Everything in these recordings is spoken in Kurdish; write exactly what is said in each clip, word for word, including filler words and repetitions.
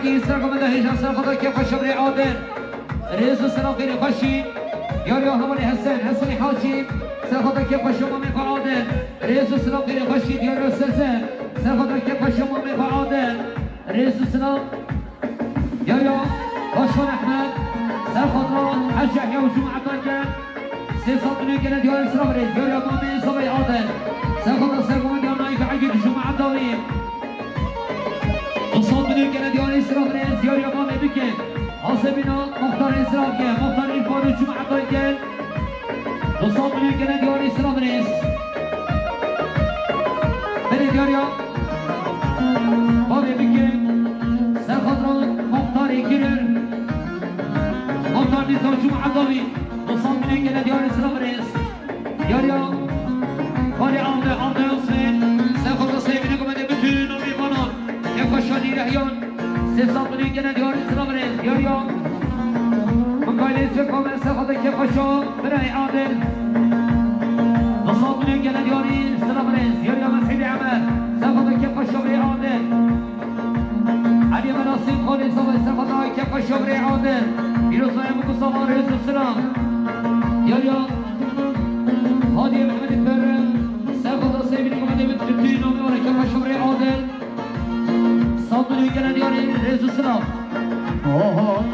Serxwe de hêja serxwe de kêfxweşa birê Adil. Rêz û silav xêrê xweşî. Yariya hevalê Hesen, Hesenê Hacî. Serxwe de kêfxweşa mamê xwe Adil. Rêz û silav xêrê xweşî. Yariya Sezer. Serxwe de kêfxweşa mamê xwe Adil. Rêz û silav. Yariya Başkan Ehmed. Serxwe de Hec Yehya û cemaetan gel. Sê sed milyon gele diyarê silav rêz. Yariya mamê Zavay Adil. Serxwe de serxwe de Naîf Egîd û cemaetan wî. Du sed milyon gele diyarê silav rêz, diyariya mamê bikin. Hasebîna muxtarê silav gel, muxtar Îrfan û cemaetan gel. Du sed milyon gele diyarê silav rêz. Berê diyariya mamê bikin. Serxatran muxtarê kirin. Muxtar Nîza û cemaetan wî. Du sed milyon gele diyarê silav rêz. Yariya Xalê Avde, Avde Husên, serxweza Seyvînê gumedê bütün namîvanan, kêfxweşa nîrehyan, sê sed milyon gele diyarî silav rêz. Yariya Mikaîlê Sirkame, serxweza kêfxweşa birayê Adil, du sed milyon gele diyarî silav rêz. Yariya Mesîdê Emer, serxweza kêfxweşa birê Adil. Elî Melasî Xalê Zavay, serxweza kêfxweşa birê Adil. Pîrozbaya Muku Sava, rêz û silav. Yariya Hadî Mehmedî Perre, serxweza Seyvînê gumedê min tutî namê wana kêfxweşa birê Adil. Sed milyon gele diyarî rêz û silav. Oho.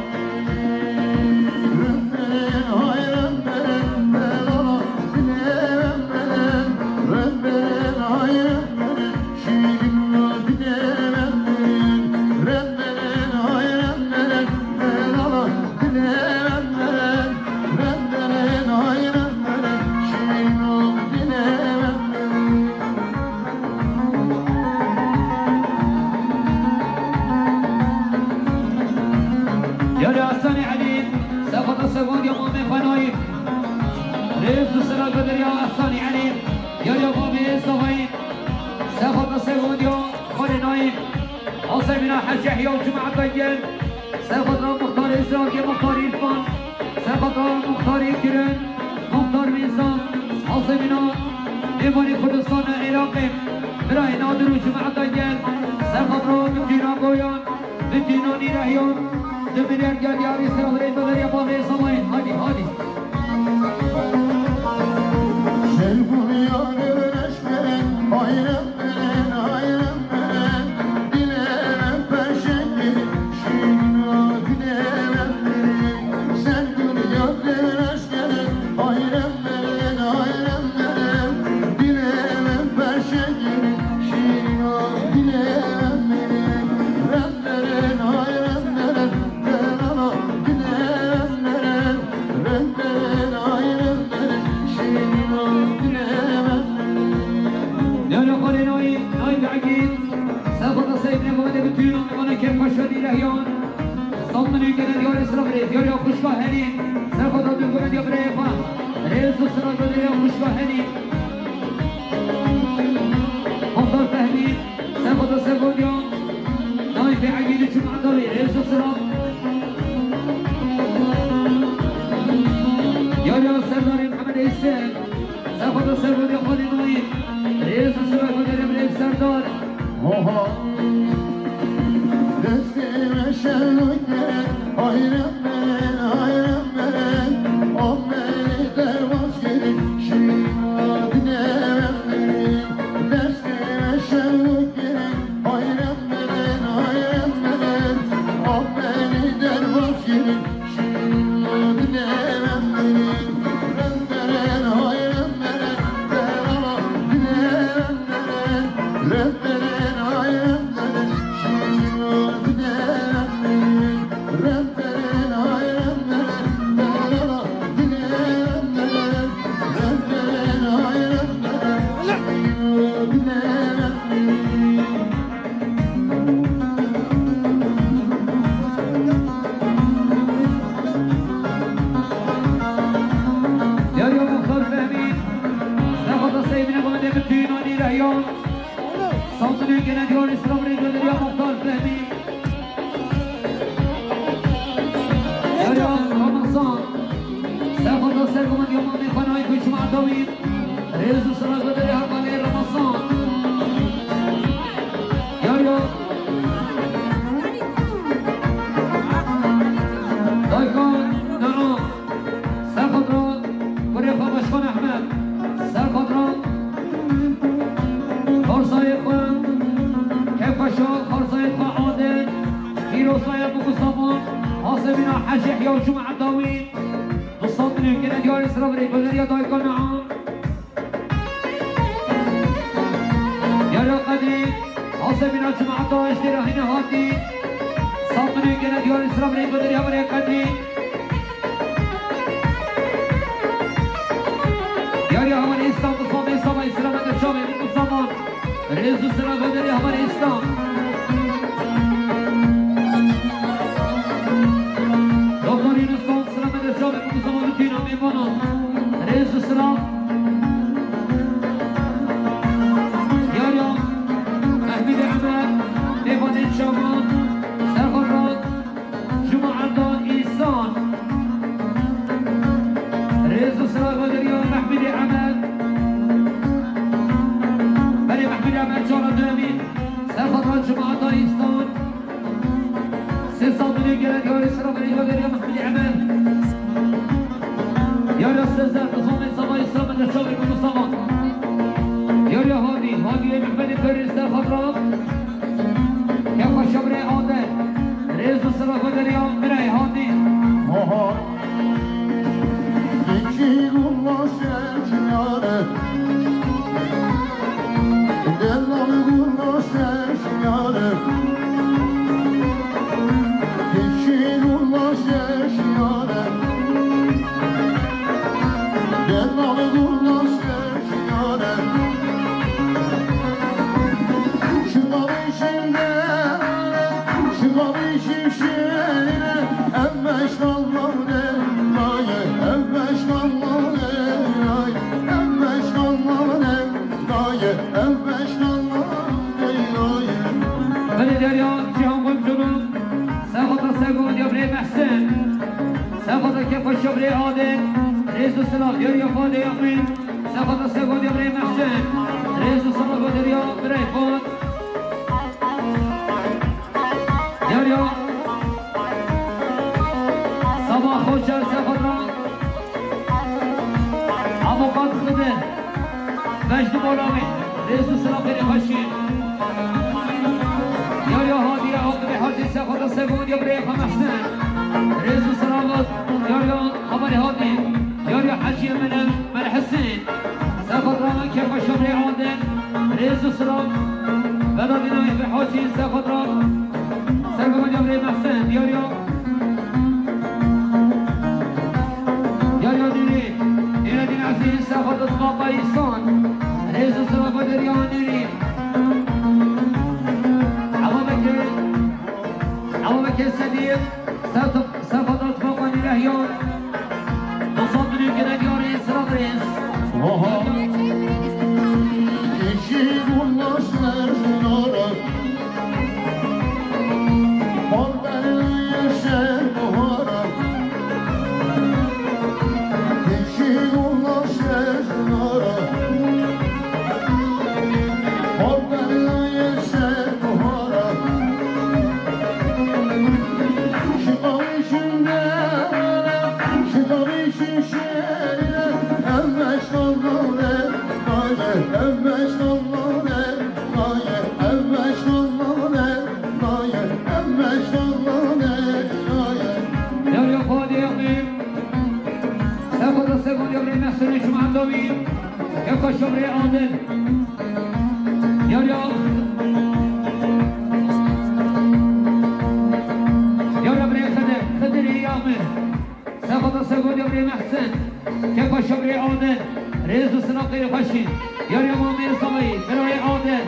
Yariya Ehsenê Elî, serxweza sergondiya mamê xwe Naîf. Rêz û silav gunderiya Ehsenê Elî, yariya mamê Zavayî. Serxweza sergondiya xwe Naîf. Hasebîna Hec Yehya û cemaetan gel. Serxweza muxtarê Îsraîlê, muxtar Îrfan. Serxweza muxtarê Kirin, muxtar Mîzan. Hasebîna Mêvanê Kurdistan û Iraqê. Birayê Nadir û cemaetan gel. Serxweza Mutîna Boyan. Mutîna Nîrehyan. Du milyar gel diyarî silav rêz gunderiya mamê Zavayî. Hadî, hadî. Yariya Xalê Naîf, Naîf Egîd, serxweza Seyvînê gumedê min tuyûna mêvana kêfxweşa nîrehyan. Sed milyon gele diyarê silav rêz, yariya xwişka Helîm, serxweza du gumediya birayê xwe. Rêz û silav gunderiya xwişka Helîm. Muxtar Fehmî, serxweza sergondiya Naîfê Egîd û cemaetan wî, rêz û silav. Yariya Serdarê Mehemedê Îsê, serxweza sergondiya Xalê Naîf, rêz û silav gunderiya birê Serdar. Oha. Destê me şev kere, hayran beren, hayran beren. Aferin derbas gelin, şirin adine ben verin. Destê me şev kere, hayran beren, hayran beren. Aferin derbas gelin, şirin adine ben verin. Ren beren, hayran beren, beren adine ben verin. Ren beren, hayran beren, şirin adine ben verin. Ren beren, Xwe Adil, Pîrozbaya Bûk û Saman, Asebîna Hecî Ehya û cemaeta wî, du sed milyon gene diyarî sira birê Goderiya Dayika Neam. Yariya Qedrî, Asebîna cemaeta Eştê Rahîne hatî, sed milyon gene diyarî sira birê Goderiya birê Qedrî. Yariya hevalê Îslam, Îslamê Saba, Îslamê Şamê, Îslamon. Rêz û silav Goderiya hevalê Îslam. Doktor Yunus Tom, Îslamê Şamê, Îslamon, Lutîna, Mêvanon. Rêz û silav. Yariya Mehmûdê Emer, Mêvanê Şaman, Serxotan. Cemaeta Îsan. Rêz û silav Goderiya Mehmûdê Emer. Belê Mehmûdê Emer cara duyemîn. Serxotan cemaeta Îsan. Sê sed milyon gene diyarî sira belê Goderiya Mehmûdê Emer. Yariya Sezer, Nizamê Saba, Îslamê Şamê, Bûk û Saman. Yariya Hadî, Hadî Mehmûdê Perî Serxotan. Kefa şebrê Adil. Rêz û silav Goderiya birayê Hadî. Aha. Keçî gula şeşyare. Delal gula şeşyare. Keçî gula şeşyare. Delal gula şeşyare. Şilavê şinde, şilavê şişe, ev beş dalmane, naye, ev beş dalmane, naye, ev beş dalmane, naye, ev beş dalmane, naye. Belê Derya, Cihan Gomculu, Sefata Sego, Devrê Mehsen, Sefata Kefa Şebrê Adil, Rêz û Silav, Derya Fadê Yaxîn, Sefata Sego, Devrê Mehsen, Rêz û Silav, Derya, Birey Fad. Yariya Saba Xoşer Sefata. Avukat Xidê. Mecdî Bolavî. Rêz û silav xêrê xweşî. Yariya Hadiye Aqibê Hacî Sefata Sego, Yariya Birê Xwe Mehsen. Rêz û silav. Yariya Xeberê Hadî. Yariya Hecî Emine. Mele Hesên, Sefatra Kefa Şebrê Adil, Rêz û Silav, Vedatîna Efe Hacî, Sefatra, Sergama Cebrê Mehsen, Diyariya, Diyariya Nûrî, Nûreddîn Ezîz, Sefatra Tibaka Îsan, Rêz û Silav, Diyariya Nûrî, Eva Bekir, Eva Bekir Sedîq, Sefatra Tibaka Nûrî Ehyan, Hasan Dünük gene diyarî silav rêz. Oha. Yeşil gulaş ver nara. Bal ver yeşil bahara. Yeşil gulaş ver nara. Bal ver yeşil bahara. Şifavi şinde, şifavi şinde. Yariya Xwedê Yaqîn, Sefata Sego, Yariya Mehsenê Cuma Dawî, Kefa Şebrê Adil. Yariya, Yariya Birê Xidê, Xidirê Yamir. Sefata Sego, Yariya Birê Mehsen. Kefa Şebrê Adil. Rêz û silav xêrê xweşî. Yariya Mamê Zavayî, Birayê Adil.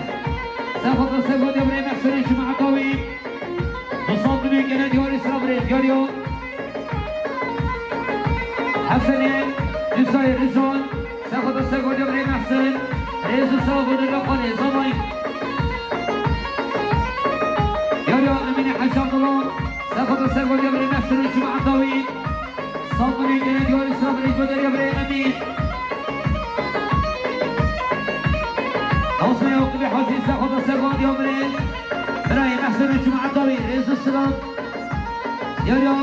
Sefata Sego, Yariya Birê Mehsenê Cuma Dawî. Du sed milyon gene diyarî silav rêz. Yariya Hesenê Nusayê Rizon. Sefata Sego, Devrê Mehsen, Rêz û Silav Goderiya Xwedê Zavayî. Yariya Emînê Hecî Abdullah, Sefata Sego, Devrê Mehsen û Cuma Dawî. Sed milyon gene diyarî silav rêz Goderiya Birê Emîn. Asmê Aqibê Hacî, Sefata Sego, Devrê Birayê Mehsen û Cuma Dawî, Rêz û Silav. Yariya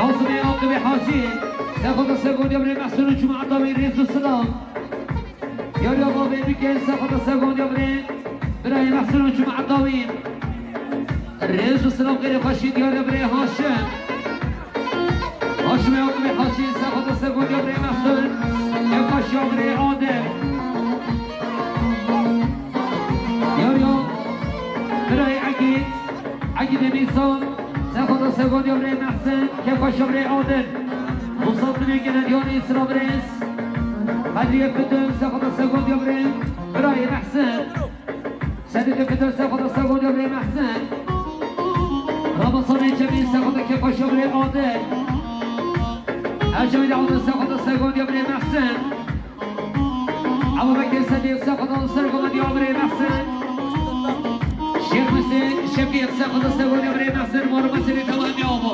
Asmê Aqibê Hacî, Sefata Sego, Devrê Mehsen û Cuma Dawî, Rêz û Silav. Yariya Bavê Bikên, Sefata Sego, Devrê Birayê Mehsin û Cuma Dawî. Rêz û silav xêrê xweşî diyar e birayê Haşim. Haşimê Akimê Haşî, serxweda sergondiya birayê Mehsin. Ev xweşiya birayê Adil. Diyar ya birayê Egîd. Egîdê Nîsan. Serxweda sergondiya birayê Mehsin. Kêf xweşiya birayê Adil. Dostan min ê gele diyar e silav rêz. Qedriye Fitin, serxweda sergondiya birayê, birayê Mehsin. Sedîqê Fitir, serxweda sergondiya birê Mehsin. Ramazanê Cemîl, serxweda kêfxweşiya birê Adil. Ecemîlê Adil, serxweda sergondiya birê Mehsin. Ebubekir Sedîq, serxweda sergondiya birê Mehsin. Şêx Husên Şevkî, serxweda sergondiya birê Mehsin. Mor Mesîrê dewa em ya bo.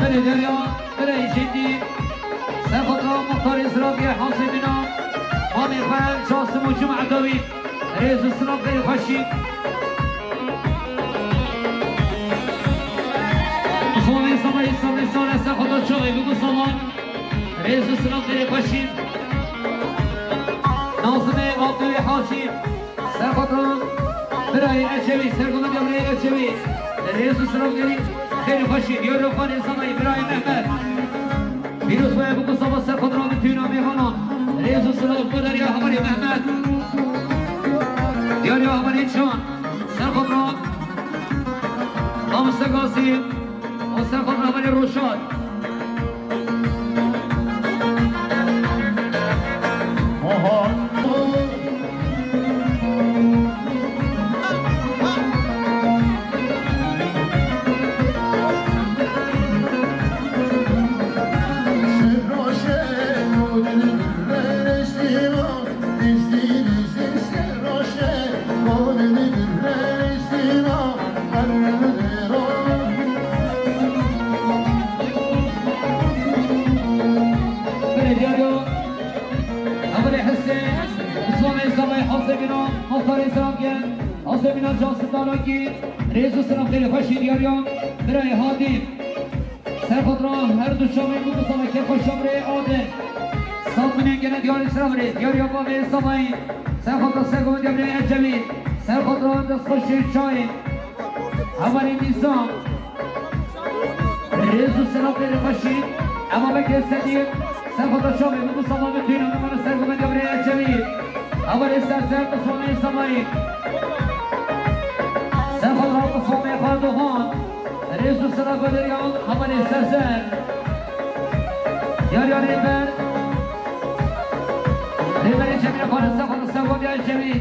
Belê Derya, Belê Jêdî, Serxwedra Muxtarê Ziraviyê Hesê Bîna, mamê xwe Casim û Cuma Dawî, rêz û silav xêr û xweşî. Zilamê Samayî, Samayî Sare, Serxwedra Çavê, biku Saman, rêz û silav xêr û xweşî. Nazimê Abdulê Hacî, Serxwedra birayê Ecewî, sergondiya birayê Ecewî. Rêz û silav gerî xêr û xweşî. Diyar Xanê Samayî, birayê Mehmet. Pîroz be, biku sava serxwedra bi tîna mêvanan. Rêz û silav bo deriya hevalê Mehmet. Diyar ya hevalê Can. Serxwedra Mamoste Gazî. O serxwedra hevalê Roşan. Belê Diyar ya, Hevalê Hesê, Zilamê Samayî Hesê Bîna, Muxtarê Ziraviyê, Hesê Bîna Casim Dalakî, rêz û silav xêr û xweşî Diyar ya, birayê Hadî. Serxwedra her du çavên biku sava kêfxweşiya birê Adil. Sat minên gene Diyarê Ziravê, Diyar ya bavê Samayî. Serxwedra sergondiya birê Ecemî. Serxwedra destxweşê çayê. Hevalê Nîzam. Rêz û silav xêr û xweşî. Ema veke sedî. Serxwedra çavê biku sava bi tîna mêvanan, sergondiya birê Ecemî. Hevalê Serser, Qisomê Samayî. Serxwedra Qisomê Erdogan. Rêz û silav xêr û xweşî hevalê Serser. Diyar ya rêber. Rêberê Cemîlê Xanê, serxwedra sergondiya Ecemî.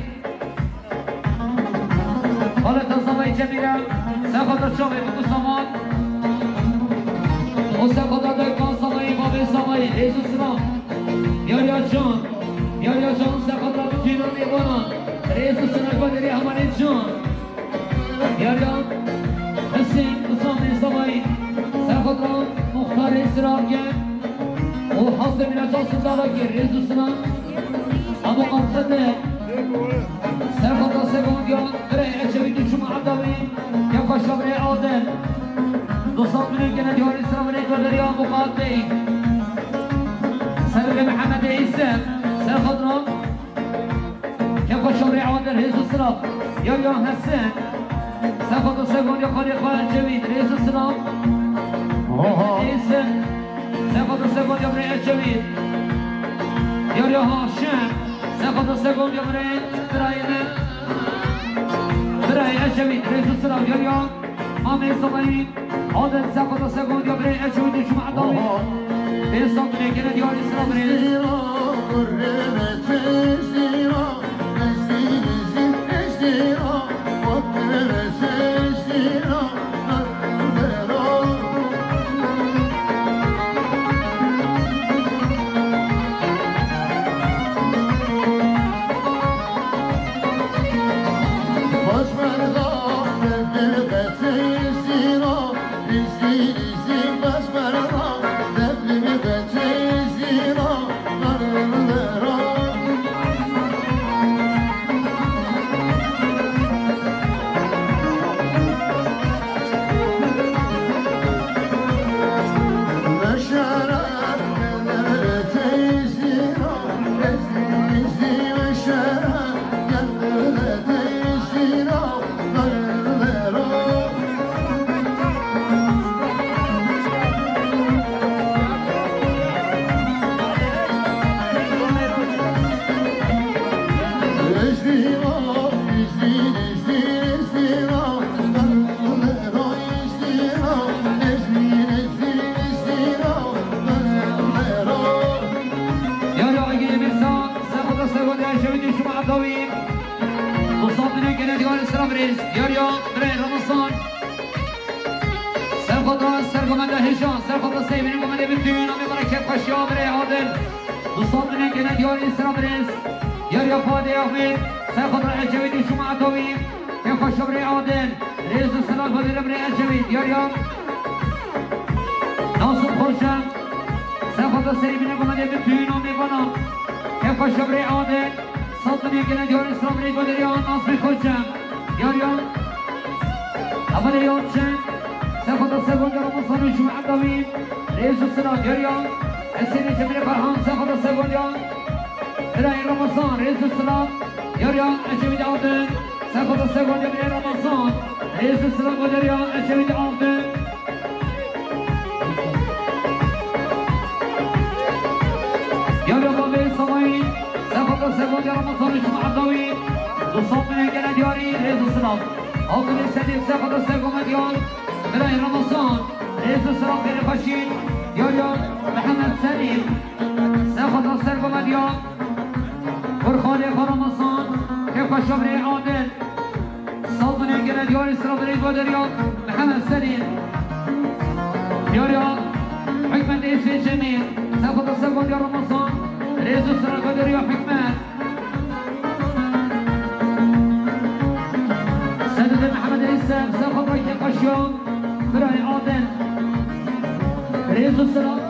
Xaleta Samayî Cemîle, serxwedra çavê biku Saman. O serxwedra daykan Samayî, bavê Samayî, rêz û silav. Diyar ya Can, Diyar ya Can, serxwedra bi tîna mêvanan. Rêz û silav xêr û xweşî hevalê Can. Diyar ya Hesê, Zilamê Samayî, serxwedra Muxtarê Ziraviyê. O Hesê Bîna Casim Dalakî, rêz û silav. Abo Qatede. Serxwedra sergondiya birê Ecewî du Cuma Dawî, kêfxweşiya birê Adil. Dostan min ê gene Diyarê Ziravê, Diyar ya Muqat Bey. Serê Mehemedê Îsem, ser xwe dino. Kefka şabrê Adil, rêz û silav. Yar ya Hesen. Ser xwe dino, ser gondiya xalê xwe Ecevît, rêz û silav. Oha. Mehemedê Îsem. Ser xwe dino, ser gondiya birê Ecevît. Yar ya Haşim. Ser xwe dino, ser gondiya birê, birayê me. Birayê Ecevît, rêz û silav. Yar ya Mamê Zemayî, Adil, ser xwe dino, ser gondiya birê Ecewît û Cuma Edawî. Oho. Bê sandinê gene diyarî silav rêz. Yar ya Agirê Mîrza, ser xwe dino, ser gondiya Ecevît û Cuma Edawî. Dostan, binê gene diyarî silav rêz. Yar ya birê Ramazan. Ser xwe dino, ser gomenda Hêja, ser xwe dino, ser bînê gomendê Bitûn, amê bana kefxweşiya birê Adil. Dostan, binê gene diyarî silav rêz. Yar ya Fadê Ahmet, ser xwe dino, Ecevît û Cuma Edawî. Kefxweşiya birê Adil, rêz û silav bo birê Ecevît, yar ya Nasir Xoce, ser xwe dino, ser bînê gomendê Bitûn, amê bana kefxweşiya birê Adil. Sandinê gene diyarî silav rêz bo deriya Nasir Xoce. Yar ya Hevalê Yalçin, ser xwe dino, ser gondiya Ramazan û Cuma Edawî, rêz û silav. Yar ya Hesênê Cemilê Ferhan, ser xwe dino, ser gondiya birayê Ramazan, rêz û silav. Yar ya Ecevît Adil, ser xwe dino, ser gondiya birê Ramazan, rêz û silav bo deriya Ecevît Adil. Yar ya Bavê Samayî, ser xwe dino, ser gondiya Ramazan û Cuma Edawî, dostan, binê gene diyarî, rêz û silav. Altınê Sedîq, ser xwe dino, ser gomediya birayê Ramazan, rêz û silav, xêr û xweşî. Yar ya Mihemed Selîm, ser xwe dino, ser gomediya Kurxalê xwe Ramazan, kefxweşiya birê Adil. Sandinê gene diyarî silav rêz bo deriya Mihemed Selîm. Yar ya Hikmet Êsê Cemîl, ser xwe dino, ser gondiya Ramazan, rêz û silav bo deriya Hikmet. Sedîqê Mihemed Êsem, ser xwe dino, kefxweşiya birayê Adil, rêz û silav.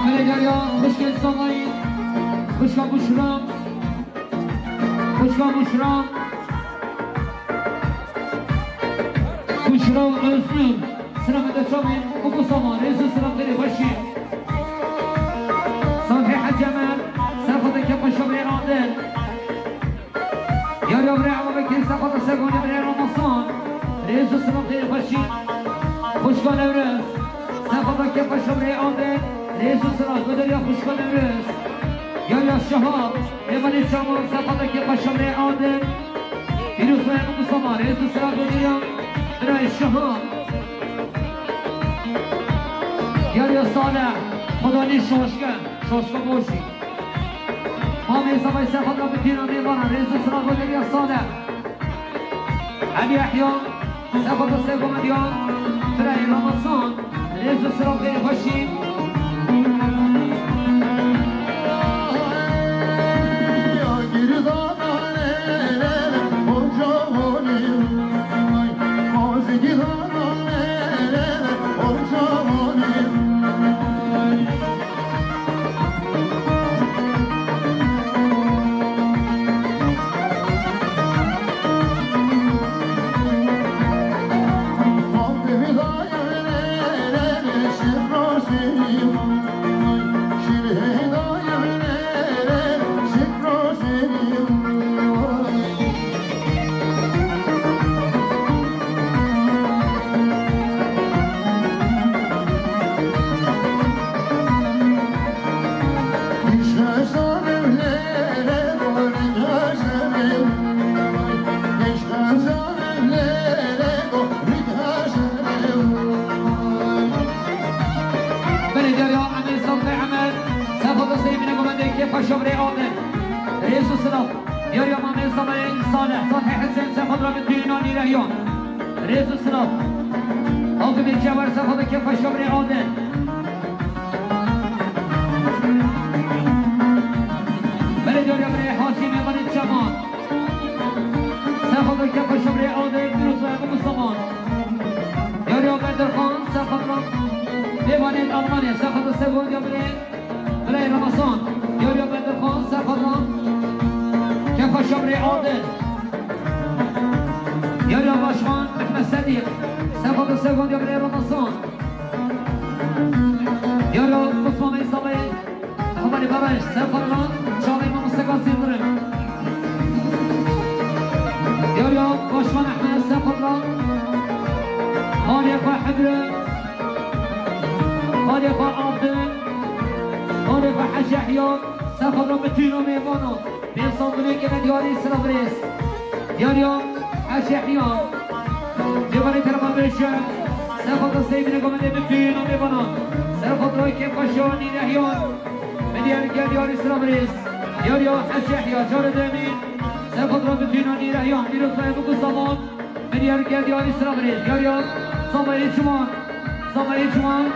Belê geriya xwişkên Samayî, xwişka Buşra, xwişka Buşra, Buşra Öznur, sinemede çavên û Samayî, rêz û silam, xêr û xweşî. Sabri Hacı Emel, ser xwe dino, kefxweşiya birê Adil. Yar ya birê Eva Bekir, ser Paşa birê Adil, rêz û silav, Goderiya xwişka Newrêz. Yariya Şaha, mêvanê çaman, Sefata kê Paşa birê Adil. Pîroz be Ebu Mustafa, rêz û silav, Goderiya birayê Şaha. Yariya Salih, Xweda nê şaşke, şaşka boşî. Mamê Zavay Sefata bi tîna mêvana, rêz û silav, Goderiya Salih. Elî Yehya, Sefata Sêgomediyan, birayê Ramazan, rêz û silav, xêr xweşî. Belê, diyariya Emîr Sabri Emed, Sefata Seyfîne Gomendê kê Paşa birê Adil. Rêz û silav. Diyariya Mamê Zavayê Salih, Salih Hesen, Sefata bi tîna nîrehiyan. Rêz û silav. Hakimê Cewer, Sefata kê Paşa birê Adil. Belê, diyariya birê Haşî, mêvanê çaman. Sefata kê Paşa birê Adil, Pîroz be Ebu Mustafa. Yariya Bedirxan, Sefata mêvanê Almanya, Sefata Sêgomediya birê, birayê Ramazan. Yariya Bedirxan, Sefata kê Paşa birê Adil. Yariya Başkan, Mehmet Sedîq, Sefata Sêgomediya birê Ramazan. Yariya Osman Bey Sabay, Hevalê Baraş, Sefata çavê Mamoste Gazi Yildirim. Diyariya Başkan Ehmed, Sefata xalê xwe Hidri, xalê xwe Abdil, xalê xwe Hecî Yehya, Sefata bi tîna mêvana. Pênc sed milyon gene diyarî silav rêz. Diyariya Hecî Yehya. Mêvanê kerema bêje. Sefata Seyfîne Gomendê bi tîna mêvana. Sefata kê Paşa nîrehiyan. Bi diyar gel diyarî silav rêz. Diyariya Hecî Yehya, carê demî. Sefata bi tîna nîrehiyan. Pîroz be Ebu Mustafa. Bi diyar gel diyarî silav rêz. Diyariya Zavayê çaman. Zavayê çaman,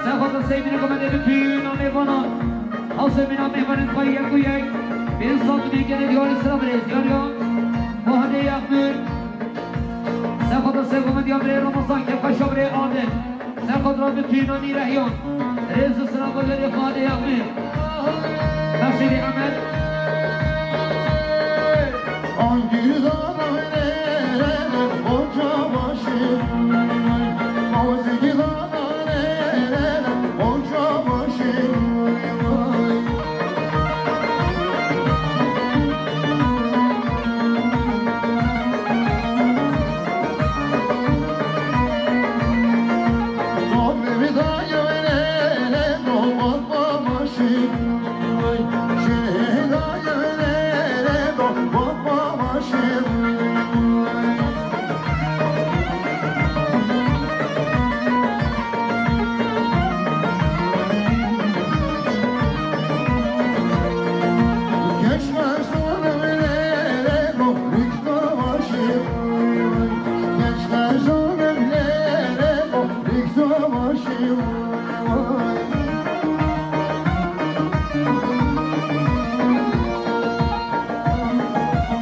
Sefata Seyfîne Gomendê bi tîna mêvana. Hewsê mîna mêvanên xwe yek û yek. Pênc sed milyon gene diyarî silav rêz. Diyariya Fuadê Yexmîr, Sefata Sêgomediya birê Ramazan kê Paşa birê Adil. Sefata bi tîna nîrehiyan. Rêz û silav, Goderiya Fuadê Yexmîr. Nasîrî Emed.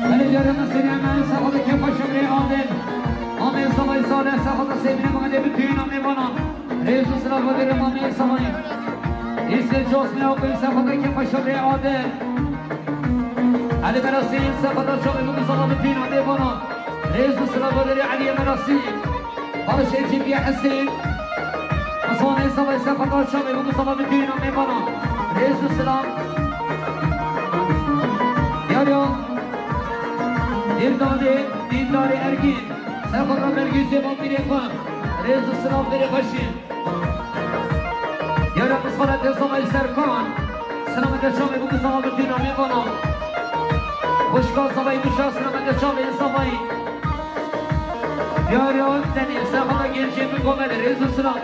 Belê, diyarê me, serê me, Sefata kê Paşa birê Adil. Mamê Zavay Salih, Sefata Seyfîne Gomendê bi tîna mêvana. Rêz û silav, Goderiya Mamê Zavay. Îsmet Cosmê Akın, Sefata kê Paşa birê Adil. Elî Merasî, Sefata çavê Ebu Mustafa bi tîna mêvana. Rêz û silav, Goderiya Elî Merasî. Barış Ecîbiye Hesên. Osmanê Zavay, Sefata çavê Ebu Mustafa bi tîna mêvana. Rêz û silav. Diyariya Dîldarê, Dîldarê Ergîn. Sefata Bergîzê Bapîrê xwe. Rêz û silav, xêrê xweşî. Qismete Zavayî Serkan. Silamete çavê bû ku Zava bi tî namê vana. Xwişka Zavayî Guşa, silamete çavê Zavayî. Diyar ya tenê, Serkan Gerçek bi komedi, rêz û silam.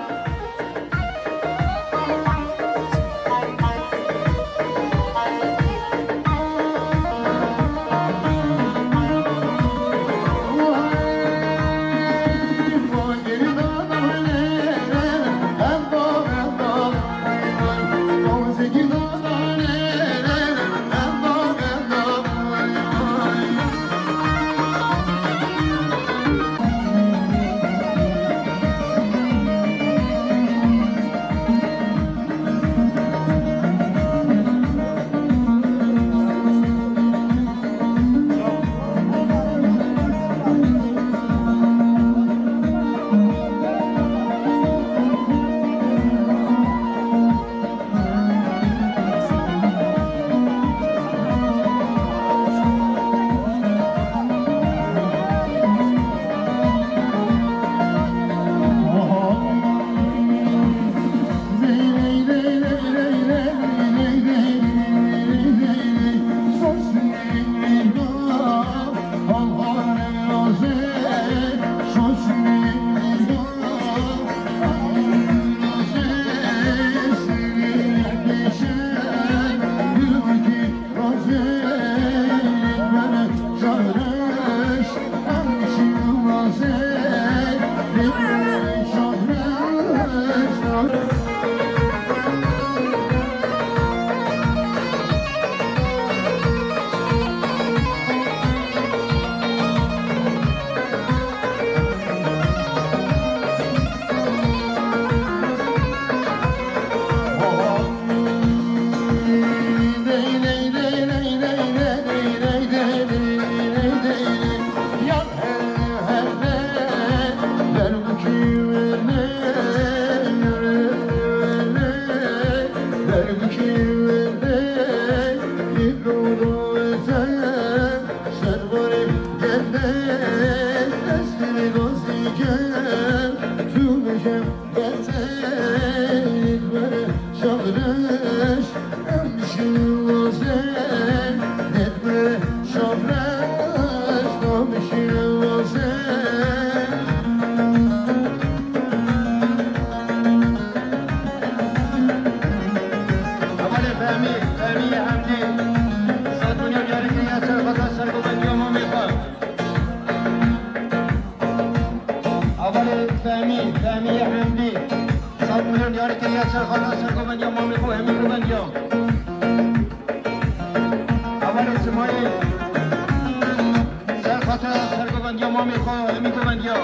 Hevalê Fehmî, Fehmî Hemdî, sed milyon diyarî kiriye ser xata sergovendiya mamê xwe. Hevalê Fehmî, Fehmî Hemdî, sed milyon diyarî kiriye ser xata sergovendiya mamê xwe, hemî govendiya. Hevalê Simayî, ser xata sergovendiya mamê xwe, hemî govendiya.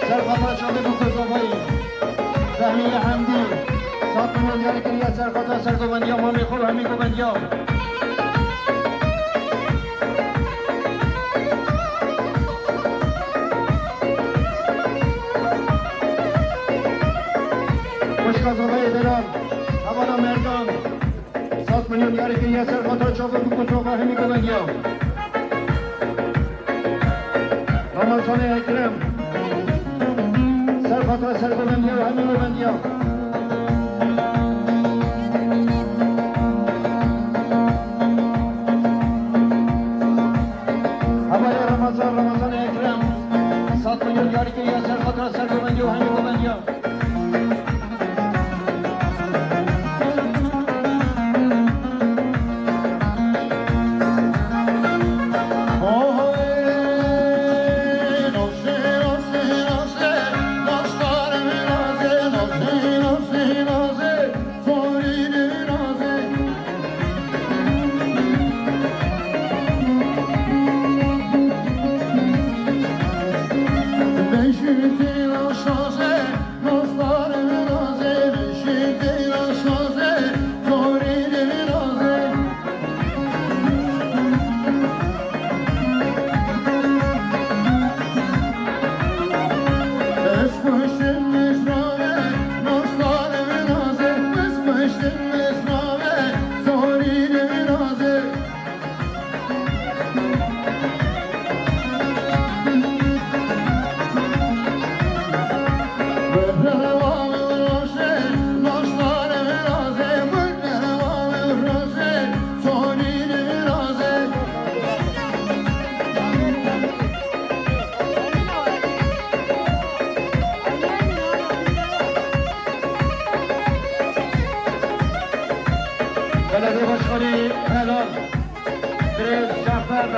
Ser xata çavê bû ku zavayî Fehmî Hemdî, sed milyon diyarî kiriye ser xata sergovendiya mamê xwe û hemî govendiya. Xwişka zavayê Delal, hevala Merdan. Sed milyon diyarî kiriye ser xata çavê bû ku zava hemî govendiya. Ramazanê Ekrem. Ser xata sergovendiya û hemî govendiya. Hevalê Ramazan, Ramazanê Ekrem. Sed milyon diyarî kiriye ser xata sergovendiya û hemî govendiya.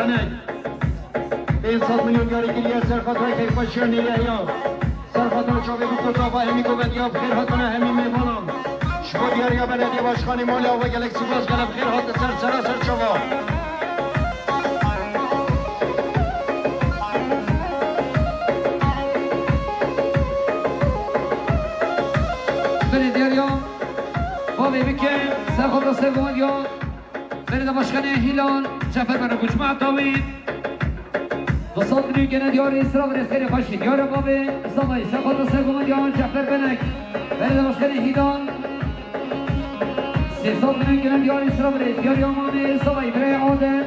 Pênc sed milyon diyarî kiriye ser xatirê keyfxweşiya nîrehiya. Ser xatira çavê bû ku tava hemî govendiya bi xêr hatine hemî mêvanan. Ji bo diyariya belediye başkanê malê ava gelek spas, gelek bi xêr hate ser sera ser çava. Belê diyariya bavê bike, ser xatira ser govendiya. Belediye Başkanı Hilal Cafer Bana Kuçma Tawî. Dostan günü gene diyarî sıra ve rêzgirê xweşî. Diyarê bavê Zavayî, ser xatira ser govendiya Cafer Benek. Belediye Başkanı Hilal. Sê sal günü gene diyarî sıra ve rêz. Diyarê mamê Zavayî, birayê Adil.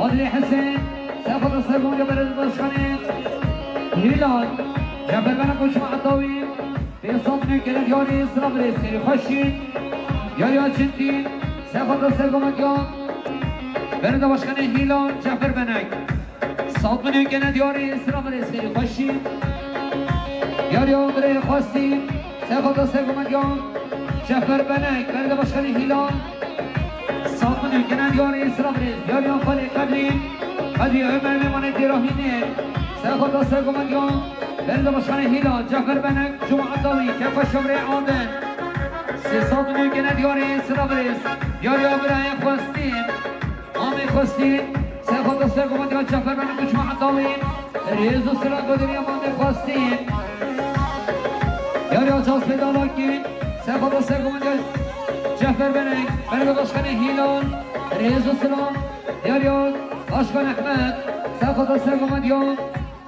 Adilê Hesen. Ser xatira ser govendiya Belediye Başkanı Hilal Cafer Bana Kuçma Tawî. Pênc sed milyon gene diyarî sıra ve rêz, xêrî xweşî. Diyariya çintî, ser xatira ser govendiya. Belediye Başkanı Hilal Cafer Benek. Sed milyon gene diyarî sıra ve rêz, xêrî xweşî. Diyariya birayê xwestî, ser xatira ser govendiya. Cafer Benek, Belediye Başkanı Hilal. Sed milyon gene diyarî sıra ve rêz. Diyariya xalê Qedrî. Qedrî Ömer Memanê Dêrahînê. Ser xatira ser govendiya. Belediye Başkanı Hilal, Cafer Benek, Cuma Atavi, Kefa Şemrê Aden. Sê sed milyon gene diyarî sıra ve rêz. Diyariya birayê xwestî. Amê xwestî. Ser xatira ser govendiya Cafer Benek û Cuma Atavi. Rêz û silav godiriya mamê xwestî. Diyariya Caspê Dalakî. Ser xatira ser govendiya Cafer Benek. Belediye Başkanı Hilal. Rêz û silav. Diyariya Başkan Ehmed. Ser xatira ser govendiya.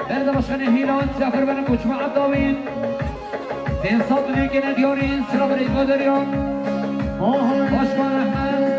Belediye Başkanı Hilal Cafer Benek Koçma Atavi. Pênc sed milyon gene diyarî sıra ve rêz godiriya. Başkan Ehmed.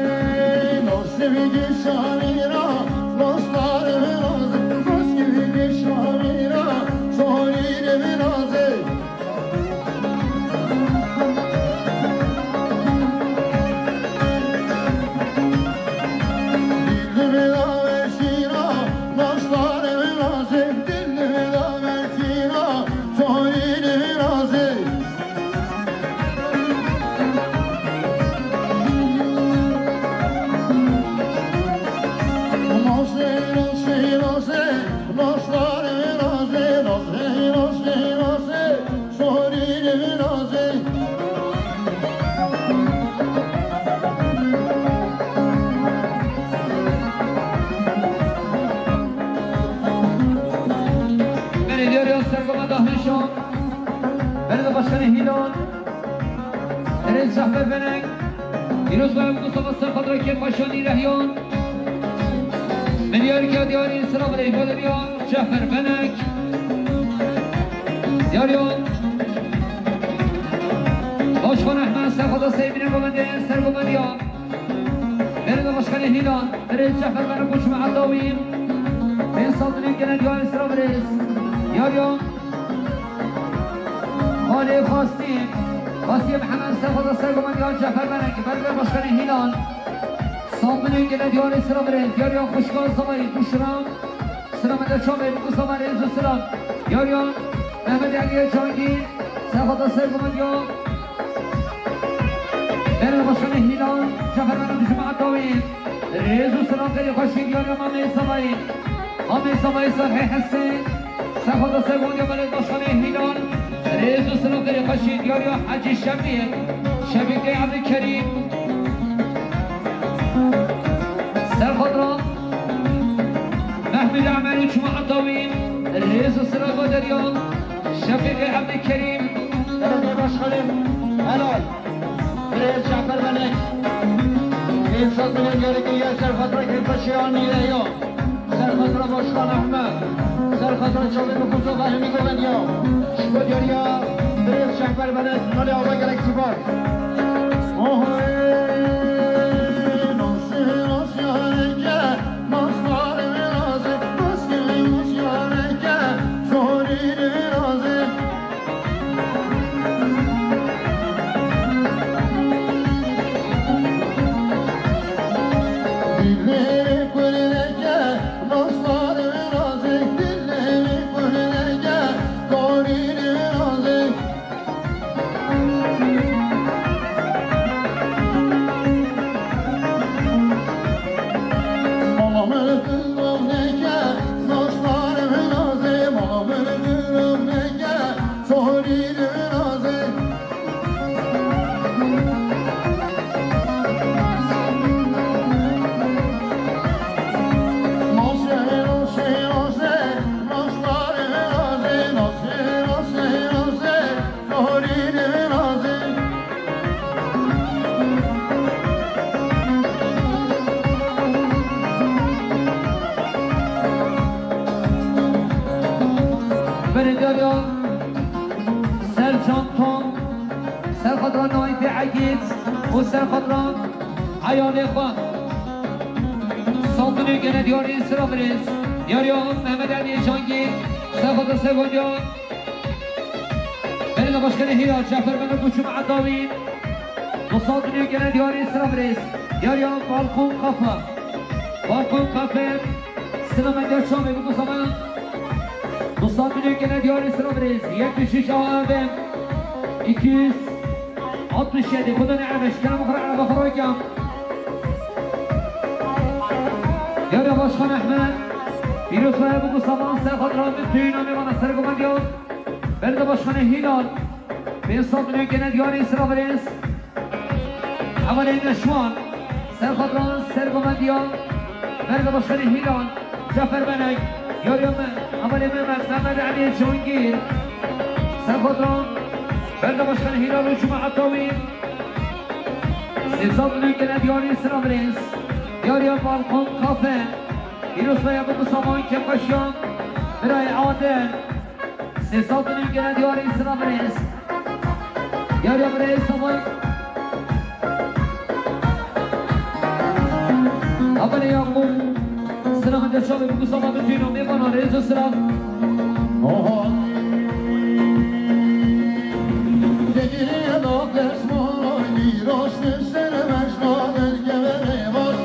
Belediye Sergoma Dahmeşan, Belediye Başkanı Hilal, Erez Cafer Benek, Îroz Bayram Mustafa Serfadra Kepaşan Nîrehyan, Milyar Kadiyari Sıra Breyfadriya Cafer Benek, Yaryon, Başkan Ahmet Serfadra Seymine Gomende, Sergomeniya, Belediye Başkanı Hilal, Erez Cafer Benek Koçma Atawi, Ben Saldırı Genel Yari Sıra Brez, Yaryon, Halê Xastî, Xastî Mihemed Sefada Sergoman Diyar Cefer Benek, Belediye Başkanı Hilal, Sabunê Gele Diyarê Sira Birê, Diyar ya Xuşka Zavayî, Buşra, Sira Mede Çavê, Mustafa Rêz û Sira, Diyar ya Mehmet Aliye Cangî, Sefada Sergoman Diyar, Belediye Başkanı Hilal, Cefer Benek Cuma Dawî, Rêz û Sira Xêrê Xweşî, Diyar ya Mamê Zavayî, Mamê Zavayî Salhê Hesên, Sefada Sergoman Diyar, Belediye Başkanı Hilal, Rêz û silav derê xweşî diyar ya Hecî Şefîq, Şefîqê Ebdî Kerîm. Serxadra Mehmûd Emer û Cuma Atawi, rêz û silav derya Şefîqê Ebdî Kerîm. Belediye Başkanı Helal, Birêz Cafer Benek, pênc sed milyon diyarê kiriye ser xatira kêfxweşiya nîrehiya. Serxatira Başkan Ehmed, serxatira çavê Mukuza Fehmî Govediya, ji bo diyariya Birêz Şehber Benet, malê ava gelek spas. Diyariya Sercan Tom, ser xatira Naîfê Egîd û ser xatira eyalê xwe. Sandinê gene diyarî sira birêz. Diyariya Mehmet Elî Cangî, ser xatira Sergondiya. Belediye Başkanı Hilal Cafer Mehmet Uçum Adawî. Dostlar, dünü gene diyarî sira birêz. Diyariya Balkon Kafe. Balkon Kafe. Sina Medya Çamê, bu zaman. Dostlar, dünü gene diyarî sira birêz. Yetmiş üç A B. İki yüz altmış yedi. Xweda ne eveş. Kerem xwe re ereba xwe re kêm. Diyariya Başkan Ehmed. Pîroz be, bu zaman ser xatira min tüyüna mêvana sergomendiya. Belediye Başkanı Hilal. Pênc sed milyon gene diyarî sira birêz. Hevalê Neşwan, ser xatran, ser gomendiya, Belediye Başkanı Hilal, Cafer Benek, Yoriya Me-, Hevalê Mehmet, Mehmet Elî Congîr, ser xatran, Belediye Başkanı Hilal û Cuma Atawi, sê sed milyon gene diyarî sira birêz. Diyariya Balkon Kafe, Pîroz be ya bu zaman kêfxweşiya, birayê Adil, Sê sed milyon gene diyarî sira birêz. Diyariya birêz Samay. Haberê Yakup. Sira min de çavê bû Samay, bitîno mêvana rêz û sira. Oho. Degirê dok desmoy, nîroş diştir meşko dergevere baş.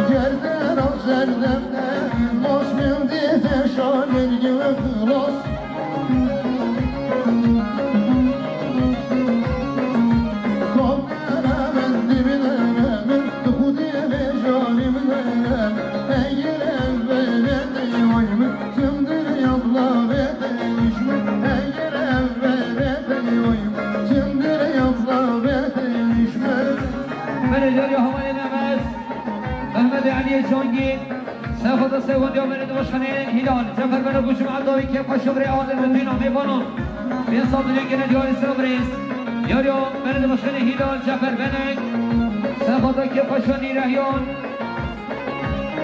Gerdena zerdem Los min dî feşanên givik los. Kopera min dibine min, di xudê vê janî min egir ev bere tey oy min, çimdir yazla bere tey oy min, egir ev bere tey oy min, çimdir yazla bere tey oy min. Menajer ya Havayê Mehmet, Mehmet Eliyê Cangî. Sefada Sewandî ya Belediye Başkanı Hilal, Cafer Bere Gucum Adawî, Kêfxweş Şobrê Adil ve Dîna Mêvana. Pênc sed milyon gene diyarî sira birêz. Diyariya Belediye Başkanı Hilal, Cafer Benek. Sefada Kêfxweş Şanî Rehyan.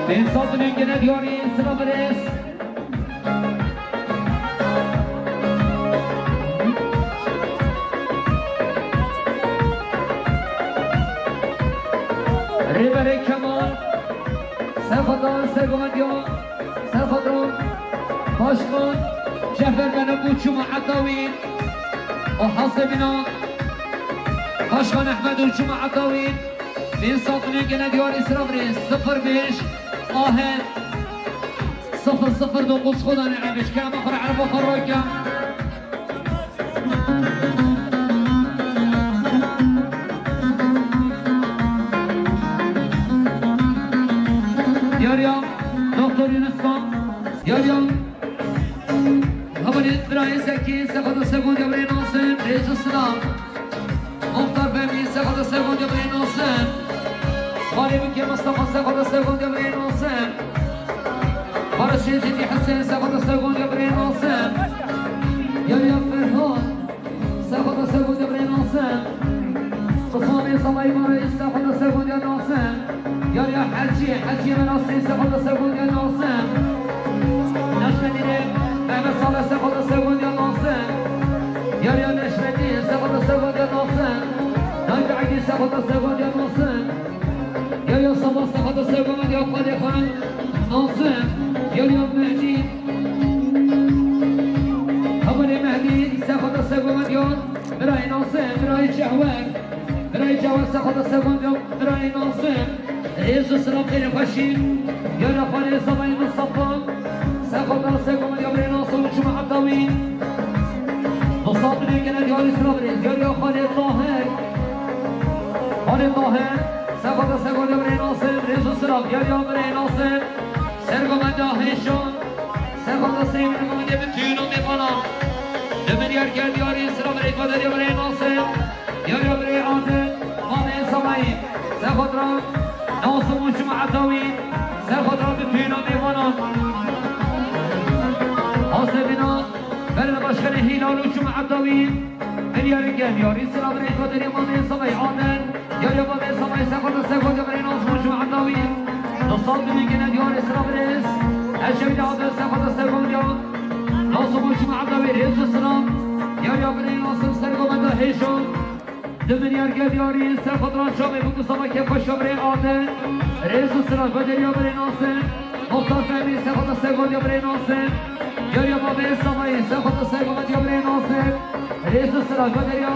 Pênc sed milyon gene diyarî sira birêz. Rêberê Kemal. Serxwedar, sergovendiya, serxwedar, Başkan Cefer Benek û Cuma Etawî û Hasebîna Başkan Ehmed û Cuma Etawî, pênc sed milyon gene diyarî sira birêz, sifir beş A H sifir sifir dokuz, Xweda ne ev eşkere me xwe re ereba xwe rake. Diyariya Doktor Yunus Kan, diyariya Haberê Birayê Zekî, sefada segondiya birê Nasim, rêz û silam. Muxtar Fehmî, sefada segondiya birê Nasim. Xalê Bikê Mustafa, sefada segondiya birê Nasim. Barışê Cidî Hesen, sefada segondiya birê Nasim. Yariya Ferhan, sefada segondiya birê Nasim. Mustafa Bey Salayî Barayî, sefada segondiya Nasim. Yariya Hecî, Hecî Menasî, sefada segondiya Nasim. Neşmedînê Mehmet Saleh, sefada segondiya Nasim. Yariya Neşmedî, sefada segondiya Nasim. Naci Egî, sefada segondiya Nasim. Yariya Saba, sefada segondiya Xwedê xwe Nasim. Yariya Mehdî, Hevalê Mehdî, sefada segondiya birayê Nasim, birayê Cehwer. Birayê Cewher, sefada segondiya birayê Nasim. Rêz û silam, xêr û xweşî. Yara xalê Sabayê Mistefa. Sefada segondiya birê Nasim û Cuma Etawî. Dostlar, dünê gene diyarî silam rêz. Yara xalê Tahir. Xalê Tahir. Sefada segondiya birê Nasim. Rêz û silam. Yara birê Nasim. Sergovendiya Hêşan. Sefada segondiya birê Nasim. Li min yer ker diyarî silam rêz. Diyariya birê Nasim. Yariya birê Adil, Mamê Samayî, serxwedra Nasim û Cuma Etawî, serxwedra bi tûyîna mêvanan. Hasebîna Belediye Başkanı Hilal û Cuma Etawî, milyarê gel yarî sira birê Kadirê Mamê Samayî Adil, yariya Mamê Samayî, serxwedra serxwedra birê Nasim û Cuma Etawî. Sal dilî gene diyarê sira birêz. Eşev ya de sefa de sergon ya. Nasıl bu çima abdavê rêz û sira. Ya ya birê nasıl sergon da hêşo. Di milyar gel diyarî sefa de çavê bu kusama ke paşa birê ade. Rêz û sira bedel ya birê nasıl. Muhtar Fehmî sefa de sergon ya birê nasıl. Ya ya babê samayı sefa de sergon ya birê nasıl. Rêz û sira bedel ya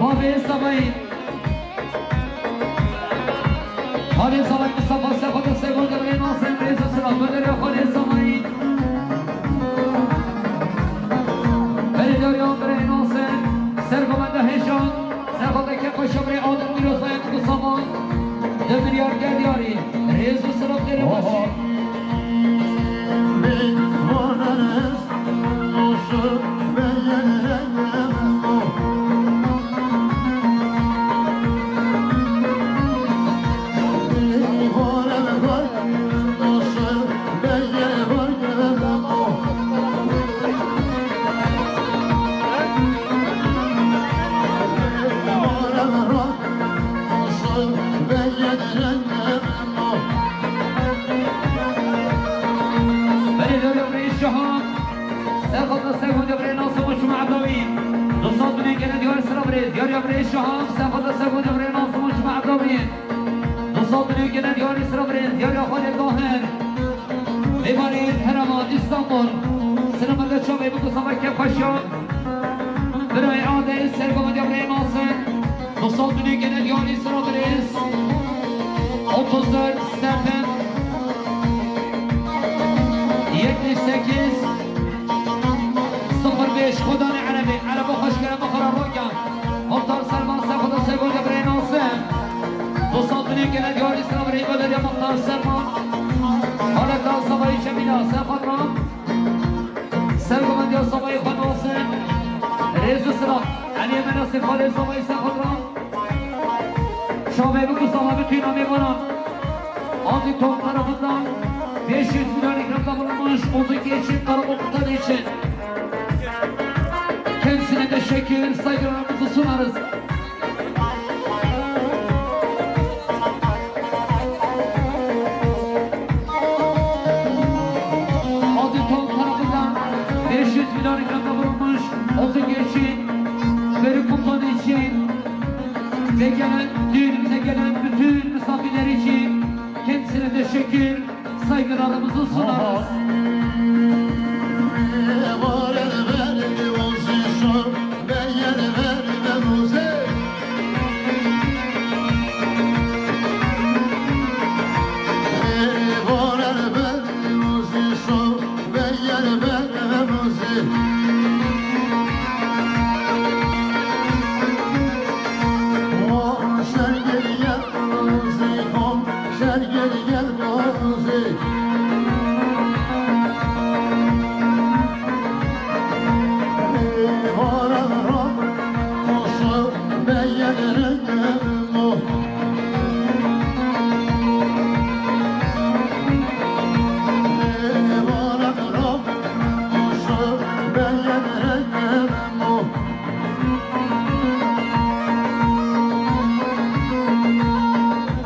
babê samayı. Halê Samayî Mistefa Sexo de Sego de Birê Nasir, rêz û silav, Belerê Halê Samayî. Berê Derya Birê Nasir, Sergo Mende Hêşan, Sexo de Kefa Şebrê Adil Pîrozayê Kusaman, di milyar gel diyarî, rêz û silav derê başî. Belê Derya Birê Şahan. Serxata Sergonca Birê Nasir û Şima Ebdawî. Du sed milyon gene diyar sira birê. Diyar ya Birê Şahan. Serxata Sergonca Birê Nasir û Şima Ebdawî. Du sed milyon gene diyar sira birê. Diyar ya Xalê Dahir. Mêmarê Herema İstanbul. Sira merde çavê bu kusama kef xweşiya. Birayê Adê Sergonca Birê Nasir. Du sed milyon gene diyar sira birê. Otuz dört, Stefan. Yetmiş sekiz, sıfır beş, Xudanê Erebê, Ereba xweş kere, mixwara roka. Muxtar Selman, Sexuda Sego de Birê Nasir. Du sed milyon gene diyar sira birê, Belerê Muxtar Selman. Haleta Sabayî Şemîla, Sexuda. Sergomendiya Sabayî xwe Nasir. Rêz û silav. Eliyê me Nasir, Xalê Sabayî, Sexuda. Şahbeylik Mustafa bütün amêvanan Aziz Top tarafından beş yüz milyon ikramda bulunmuş Uzun Geçit Karakomutan için kendisine teşekkür, saygılarımızı sunarız. Aziz Top tarafından beş yüz milyon ikramda bulunmuş Uzun Geçit Bölük Komutanı için ve gelen, düğünümüze gelen bütün misafirler için kendisine teşekkür, saygılarımızı sunarız.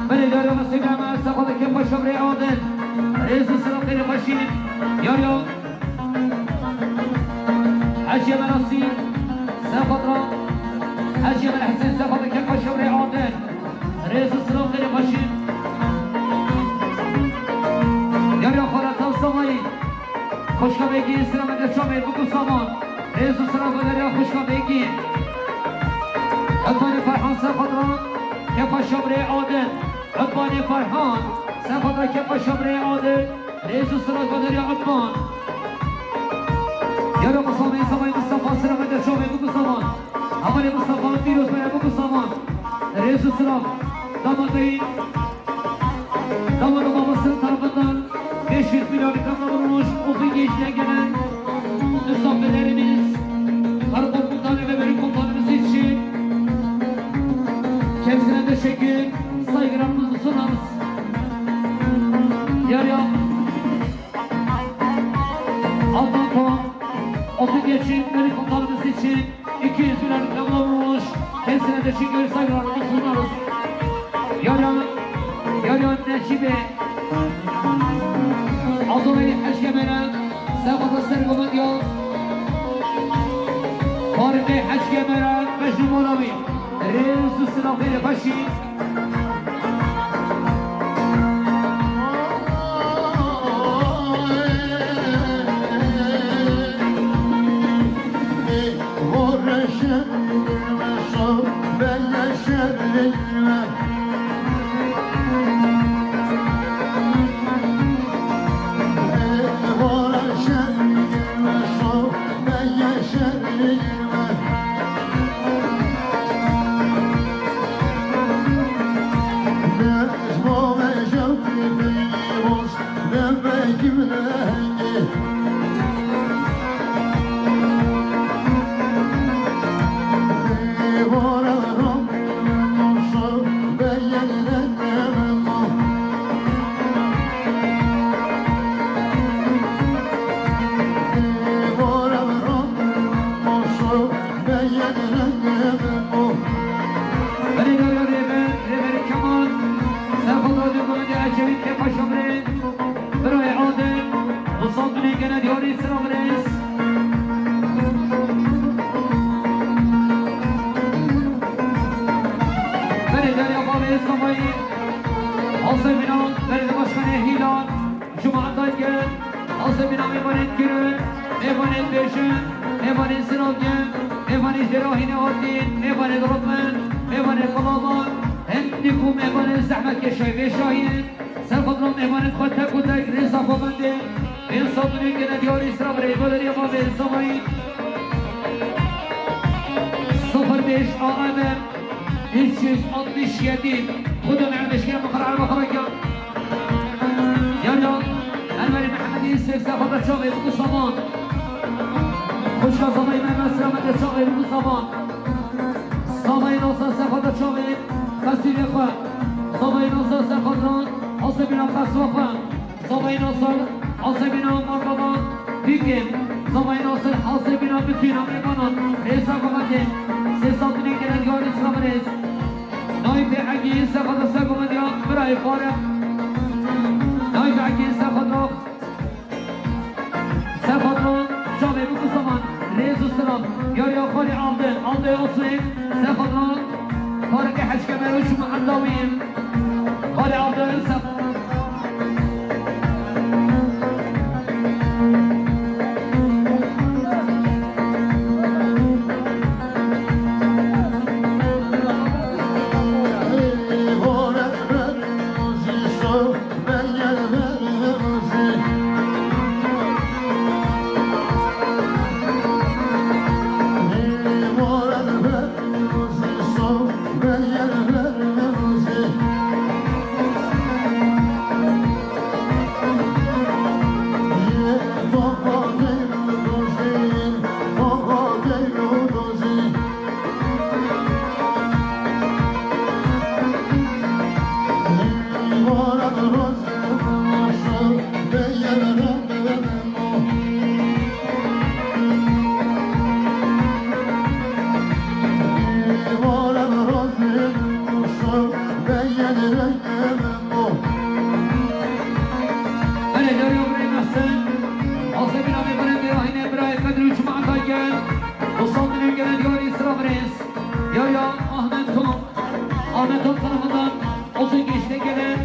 Belê, Derya Mesûd Eme, Sexo de Kefa Şebrê Adil. Rêz û silav xêrê xweşî. Yar ya. Hecî Emel Asî, Sexo de. Hecî Emel Hesên, Sexo de Kefa Şebrê Adil. Rêz û silav xêrê xweşî. Yar ya Xaleta Samayî. Xwişka Begî, sira me de çavê biku saman. Rêz û silav Belerê Xwişka Begî. Etvanê Ferhan Sexo de Kefa Şebrê Adil. Etvanê Ferhan Sexo de Kefa Şebrê Adil. Rêz û silav Belerê Etvan. Yara Mustafa, Samayî Mustafa, sira me de çavê biku saman. Hevalê Mustafa, Pîroz Bere biku saman. Rêz û silav. Damadeyî. Damadın babası tarafından beş yüz milyon ikramda bulunmuş Ufuk Genç'ten gelen misafirlerimiz, Karakomutanı ve Bölük Komutanımız için kendisine teşekkür, saygılarımızı sunarız. Yarıya Altanko, Ufuk Genç'in Bölük Komutanımız için iki yüz milyon ikramda bulunmuş. Kendisine teşekkür, saygılarımızı sunarız. Yarın, yarın Neşibe, Abdullah Hecî Kemera, Sefata Sergomendiya. Farikê Hecî Kemera, Mecnûn Molavî. Rêz û silafê li xweşî. Berê derya rêber, rêberê Kemal, Serxwet Radyo Gulendê Ecevît Kepaşa birê, birayê Adil, Musa Tunê gene diyarî Sira Birêz. Berê derya bavê Samayî, Asê Bîna, Belediye Başkanı Hilal, Cuma Daygen, Asê Bîna mêvanên kirin, mêvanên bêjin, mêvanên sinagin, mêvanên jêra hînê hatîn, mêvanên rotmen, mêvanên qulaban, hindî ku mêvanên zehmetkeşay vê şahiyên, Serxwet Ram mêvanên xwe tek û tek rêza xwe bendê, bên sabunên gene diyarî sira bi rêbeleriya bavê Samayî. Sıfır beş A M üç yüz altmış yedi. Xwedê me erbêşkirê min qira erba xwe veke. Yar yar, Enverê Mehemedî Sêv Sefata çavê biku saman. Xwişka Zavayê Mehmed Selametê çavê biku saman. Zavayê Nasir Sefata çavê qesîrê xwe. Zavayê Nasir Sefata Asê Bîna qeswa xwe. Zavayê Nasir, Asê Bîna Marbaba Bîkê. Zavayê Nasir, Asê Bîna Bitîna Mêvanan. Rêza Gometê. Sê satinê gelen diyarî sira birêz. Nayî pê Egî Sefata Sergomendiya birayê Farê. Nayî pê Egî Sefata Serxwet Ram, çavê biku saman, rêz û silav. Yar yar xalê Avde, Avde Osê, Serxwet Ram, Farikê Hecî Kemer û Cuma Endawî. Xalê Avde, Sef- Hele, yar yar birayê Mehsen. Asê Bîna mêvanên bêra hînê birayê Qedrî û Cuma Daygen. Musa Tunê gelen diyarî sira birêz. Yar yar Ahmet Tom. Ahmet Tom tarafından otuz gençten gelen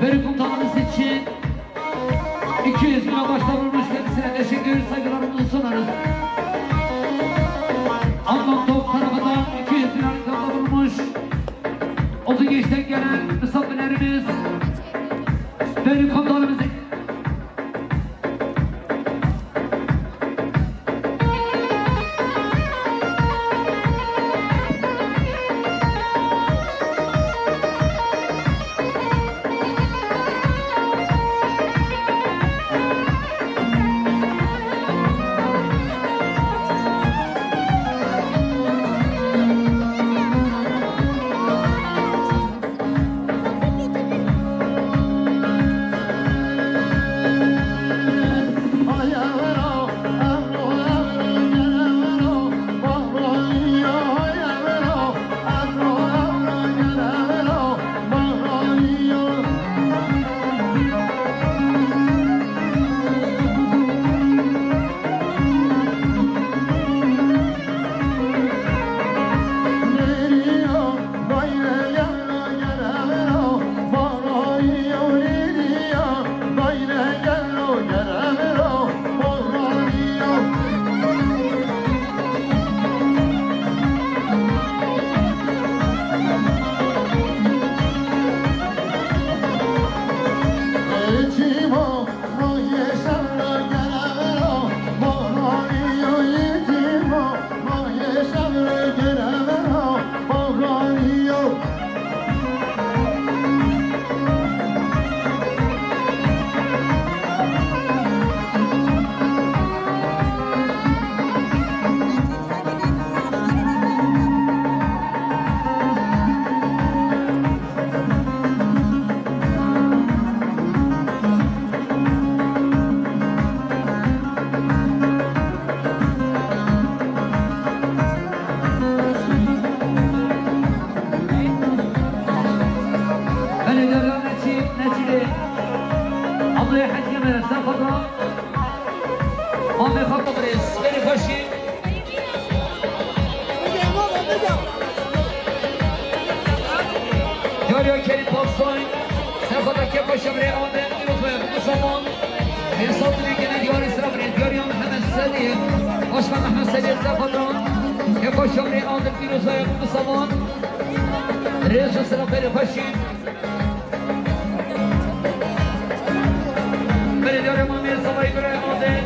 bölük komutanımız için iki yüz lira bağışta bulunmuş, kendisine teşekkür, saygılarımızı sunarız. Adnan Top tarafından iki yüz lira ikramda bulunmuş. Otuz gençten gelen misafirlerimiz bölük komutanımızı Hekî me, ser xwe da. Mamê xwe da birêz. Berê xweşî. Yariya Kerîm Paksoy. Ser xwe da kê xweş e birê Adem. Dîroz we bi saman. Hêsa dilê gene diyarî sira birê. Yariya Mihemed Sedî. Başkan Mihemed Sedî ser xwe da. Kê xweş e birê Adem. Dîroz we bi saman. Rêz û sira berê xweşî. Belê diyarê mamê zavayî birayê Adem.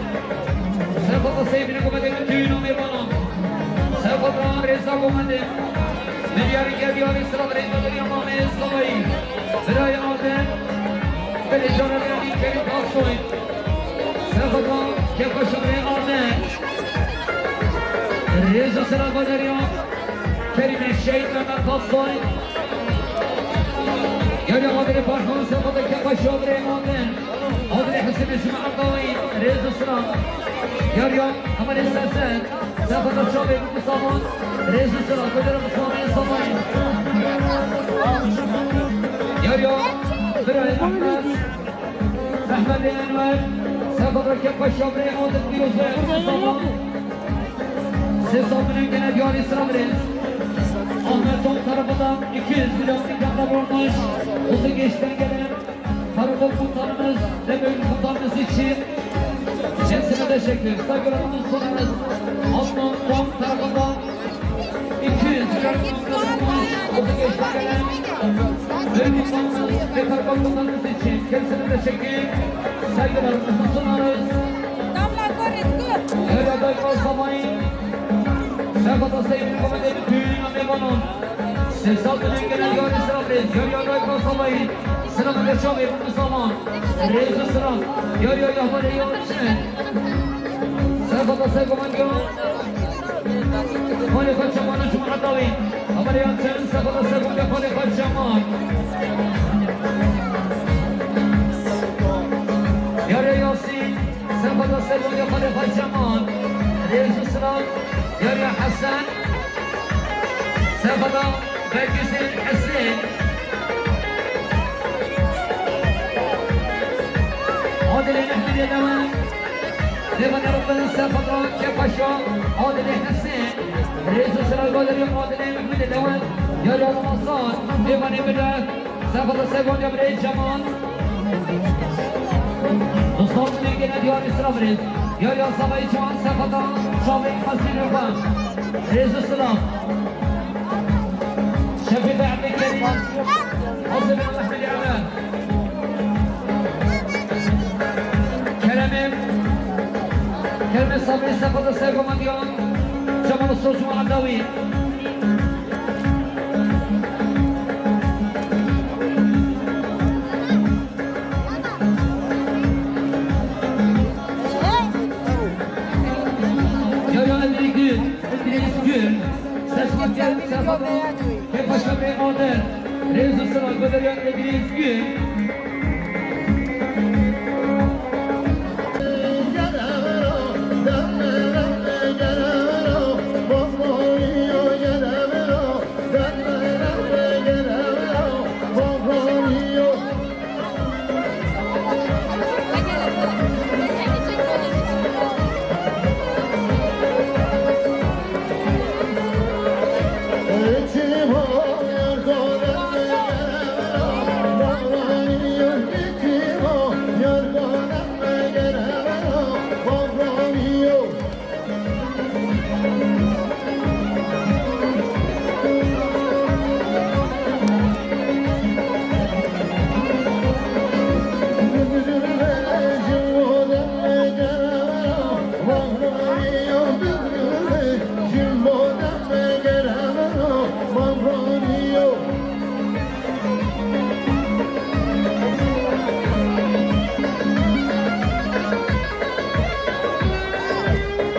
Serfata Seyfînê komendê min tüyün û mêvanan. Serfata Rêza komendê. Milyarî gel diyarî sira birayê Adem ya mamê zavayî. Birayê Adem. Belê canê min Kerîm Paksoy. Serfata kê xweş e birayê Adem. Rêz û sira Baderiya. Kerîmê Şehîd Mehmet Paksoy. Yariya Adilê Parhan, serfata kê xweş e birê Adem. Adilê Hesînê Cuma Erdawî, rêz û sira. Yariya Hemalê Serser, serfata çavê bi saman, rêz û sira. Goderê bi saman, saman. Yariya birayê Mehmet. Mehmedê Enwer, serfata kê xweş e birê Adem, pîroz be, bi saman. Sê saat gene diyarî sira birêz. Ahmet Tom tarafından iki yüz lira ikramda bulunmuş. Uzun geçten gelen Karakol Komutanımız ve Bölük Komutanımız için kendisine teşekkür. Saygılarımız sunarız. Osman Tom tarafından iki yüz lira ikramda bulunmuş. Uzun geçten gelen Bölük Komutanımız ve Karakol Komutanımız için kendisine teşekkür. Saygılarımızı sunarız. Tamla Koris, go! Yariya Dayka Samayî. Serfata Seyfînê komendê min tüyün û mêvanan. Sê saat dilê gene diyarî sira birêz. Yariya Dayka Samayî. Sira min de çavê bi saman. Rêz û sira. Yariya Yahbarê Yalçin. Serfata Seyfînê komendê. Xalê xwe çeman û Cuma Erdawî. Xeberê ya çend serfata sergonde xalê xwe çeman. Yariya Yasîn, serfata sergonde xalê xwe çeman. Rêz û silav. Yariya Hesen, serfata Bergüzên Hesên. Adilê Mehmedê Dewe. Dêva Nerabin serfata Kepaşa Adilê Hesên. Rêz û sira Galerî Adilê Mehmedê Dewe. Yariya Ramazan. Dêvanê Mide. Serfata Sergonca Birêz Cemal. Dostlar, gene diyarî sira birêz. Yariya Zavayî Çawan serfata Çavê Xasî Rêxan. Rêz û silav. Şefî Behmî Kerîm. Azim Mehmedê Emer. Keremê, Keremê Sabrî serfata Sergomandiyan, Cemal Usta Cuma Adawî. Yariya Emre Gül, Emre Gül. Ses makyaj, ses makyaj. Ve başka bir order. Rêz û silav Goderî ya Îdrîs Gül.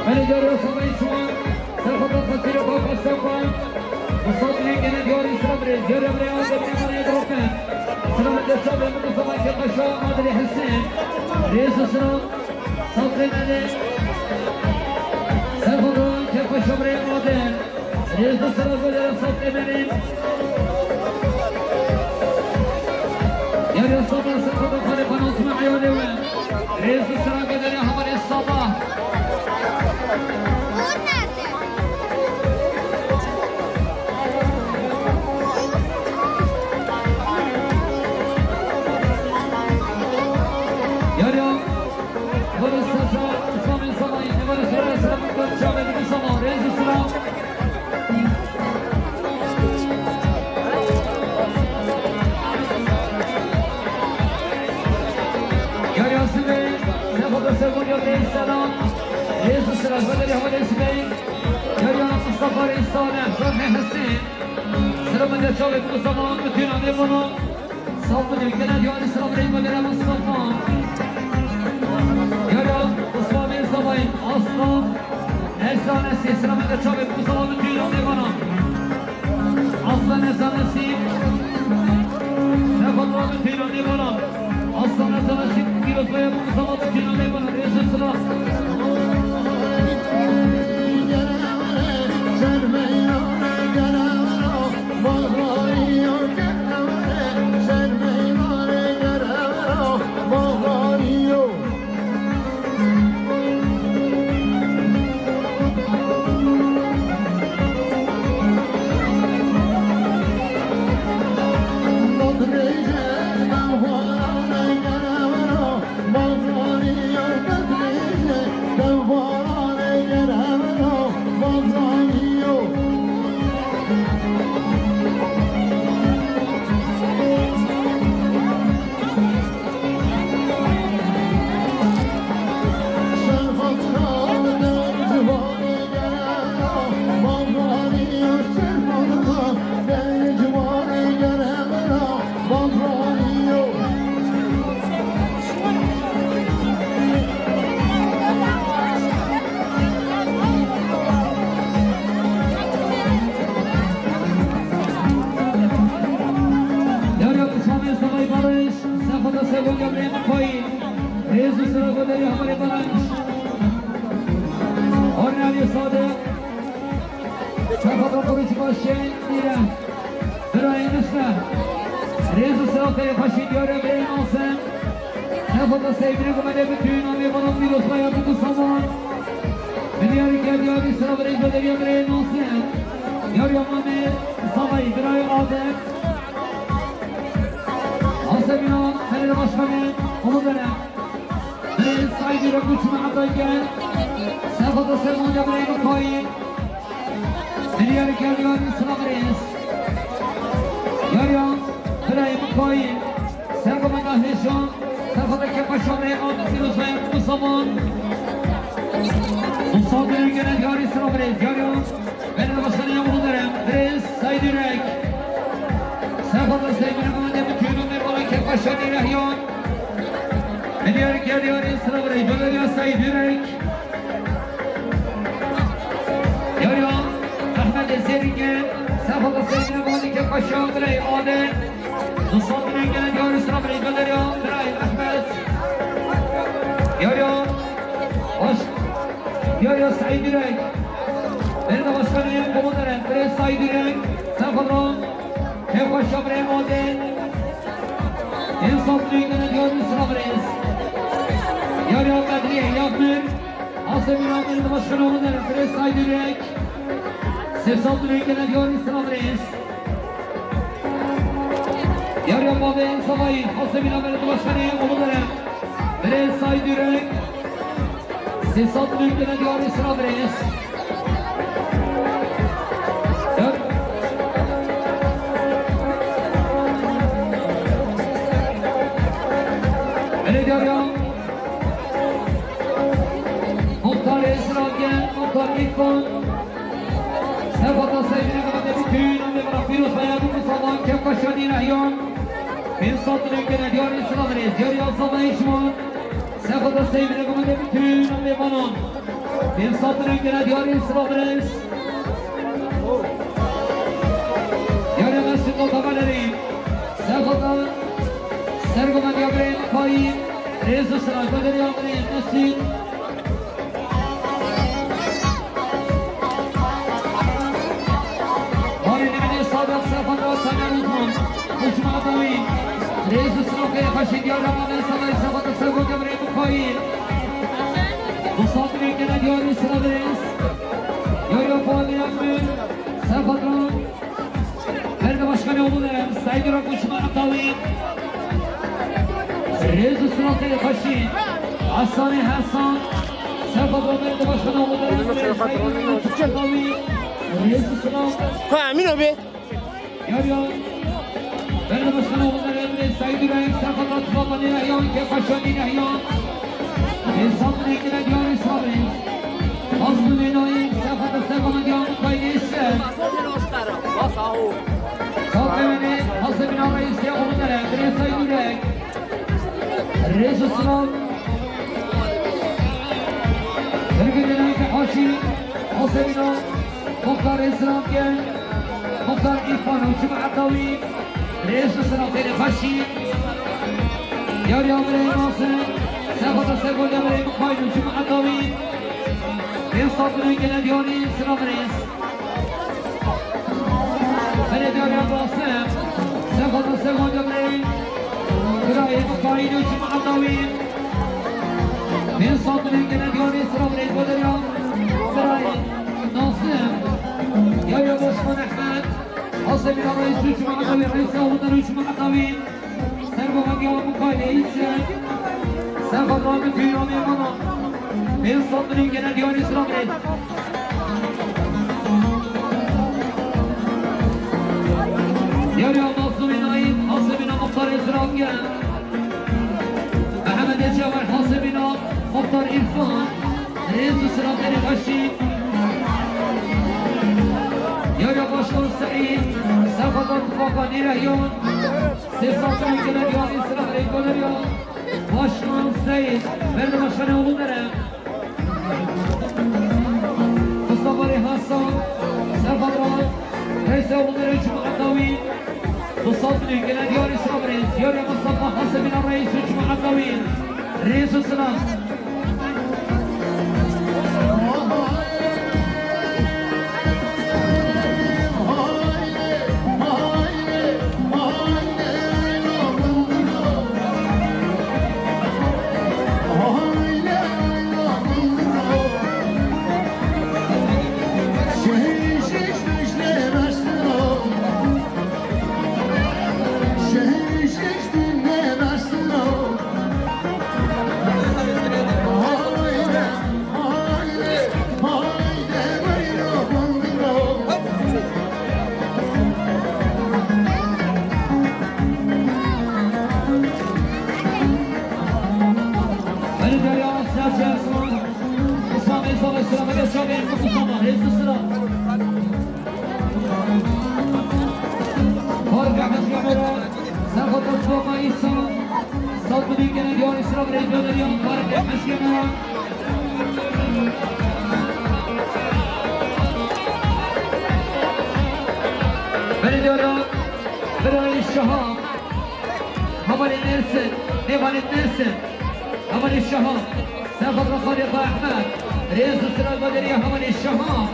Belê, Yariya Zavayî Çawan, serfata Xatîra Baba Sewkan, Ustad Lengene diyarî sira birêz, Yariya Birê Azad Kemalê Drofen, sira min de çavê min Mustafa Kepaşa Adilê Hesên, rêz û sira, Safrê Melê, serfata Kepaşa Birê Adil, Rêz û sira Goderî Safrê Melê. Sabah, Sabah, Sabah, Sabah, Sabah, Sabah. Yar ya, Barış Saça, İslam'ın sana, yine Barış Saça, Selam'ın Saça, ve bir sana, Reis İslam. Yar ya, Sibey, Sefa da Sefa, ya Reis Selam. Reis Selam, Badar ya, Reis Bey. Yar ya, Mustafa Reis Salih, Fehmi Hüseyin. Selam da Çavik, bu zaman bütün adamına. Sağ olun, gelen yar İslam Reis, Badar ya, Mustafa. Yar ya, Mustafa Bey, Sabay, Aslan. Efsanesi, Selam da Çavik, bu zaman bütün adamına. Aslan efsanesi. Sefa Doğan'ın teyranı bana. Aslan efsanesi. Kiros Bey'e bu zaman teyranı bana. Resul Sıla. Yar ya, Mustafa Bey Barış. Sefada Segonya Bey Koyun. Rezu Sıra Goderi Hamare Baranç. Ornali Sade. Sefada Kuruç Başen. Nire. Birayı Nusra. Rezu Sıra Kaya Paşin Yore Bey Nasem. Sefada Seybine Gumede bütün Ami Baran Milos Baya Buku Saman. Milyar Kedi Abi Sıra Bey Goderi Bey Nasem. Yar Yamame. Sabay Birayı Adem. Asebîna Belediye Başkanı Umut Eren. Birêz Saîdî Rek û Çûme Etayken. Sefada Sermonca birayê min kayî. Milyar Kerdiyarî Sıla Birêz. Yariya birayê min kayî. Sergomenda Hêşan. Sefada Kepaşa birayê Adil Sîrozayê Musaman. Musa Dürgen Diyarî Sıla Birêz. Yariya Belediye Başkanı Yavuz Eren, Birêz Saîd Ürek. Sefada Seybine Mehmet Emin Tüyünün ve Baran Kekbaşan Yürek Yan. Milyar Kerdiyarî Sıla Birêz, Belediye Saîd Ürek. Yariya Ahmet Ezerike, Sefada Seybine Mehmet Kekbaşan Birêz Adil. Musa Dürgen Diyarî Sıla Birêz, Belediye Birêz Ahmet. Yariya Baş Yariya Saîd Ürek. Belediye Başkanı Komutanı Birêz Saîd Ürek. Sefada Kekbaşa Birêz Adil. Yariya Bedriye Yakmir. Asebîna Belediye Başkanı Komutanı Birêz Saîd Ürek. Sefada Diyarî Sıla Birêz. Yariya Bavê Savayî, Asebîna Belediye Başkanı Komutanı Birêz Saîd Ürek. Sefada Diyarî Sıla Birêz. Belediye Yariya Muhtar Esra Gen, Muhtar İlkon. Sefada Seybine Gumede bütün Amê Bira Pîroz Baya Buku Saman Kekbaşa Nîrehyan. Pênc sed milyon gene diyarî Sıla Birêz. Diyarî Asabay Şiman. Sefada Seybine Gumede bütün Amê Banan. Pênc sed milyon gene diyarî Sıla Birêz. Diyarî Mesut Otavaleri. Sefada Sergomediya Birêz Kayî. Rêz û Sıla Goderiya Birêz Mesut. Barê nivînê Sadık Sefada Taner Utman. Hişma Dawî. Rêz û Sıla Roj û çima etawî. Rêz û silavê xweşî. Hesanê Hesan. Serba Gomer de başkana Omer. Rêz û silav. Ha, Emîn abi. Yar yar. Berde başkana Omer Emre Said Ürek. Serba Tatbaba Nehyan. Kefaşa Nehyan. Hesabını ekle diyor İsmail. Aslı Neno'yu sefada sefada diyor Mukaylı ise. Bas ahu. Sağ devini Hasebin Arayız diye onu da Emre Said Ürek. Rezo Sınav. Hırgın Enayi Haşi. Hasebin Arayız. Muxtar Esra Gel, Muxtar Îrfan û Cuma Etawî, rêz û silavê xweşî. Yarî Amirê Nasir, Sefata Segol Amirê Mixayl û Cuma Etawî, Pênc sed milyon gele diyarî silav rêz. Belê diyarî Abasim, Sefata Segol Amirê, Birayê Mixayl û Cuma Etawî, Pênc sed milyon gele diyarî silav rêz. Baderiya, Birayê. Nasim. Ya ya Başkan Ahmet. Hasebîna reîs û cemaeta wî, reîsa Hundir û cemaeta wî. Serba Hadiya Mukayê ise. Serba Rahmet Hüyamê Mana. Pênc sed milyon gele diyarî silav rêz. Ya ya Masumê Naîm, Hasebîna Muxtarê silav gel. Mehemedê Cewer, Hasebîna Muxtar Îrfan. Rêz û silavê xweşî. Yaya Başkan Seîd, Sefata Tifaka Nêrehyan, sê sed milyon gele diyarî silavê galeriya. Başkan Seîd, Berde Başkanê Uludere. Mustafa Rê Hasan, Sefata, Reîsê Uludere Cuma Etawî. Mustafa Gele diyarî silav rêz. Diyarê Mustafa Hasebîna reîs û cemaeta wî. Rêz û silav. Hadi Derya, Serçe, Osman Bey, sağ olsun. Hadi Osman Bey, hızlı sıra. Harika Hacı Kamera, Serhat Osman İhsan, Saltı Bilgen'e diyor, İslam Recep'e diyor, Harika Hacı Kamera. Beni diyor, Bırayı Şahan, Havalin Ersin, Nevalin Ersin, Havalin Şahan. Sefata Xalîqa Ehmed. Rêz û silav baderiya Hevalê Şahan.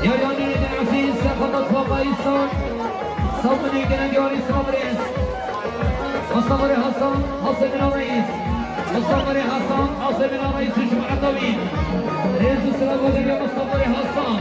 Yayanî Ezîz Sefata Tuwaka Îsan. Sabunê gene diyarî silav rêz. Mustafa Rê Hasan, Hasan Bîna Reîs. Mustafa Rê Hasan, Hasan Bîna Reîs û cemaeta wî. Rêz û silav baderiya Mustafa Rê Hasan.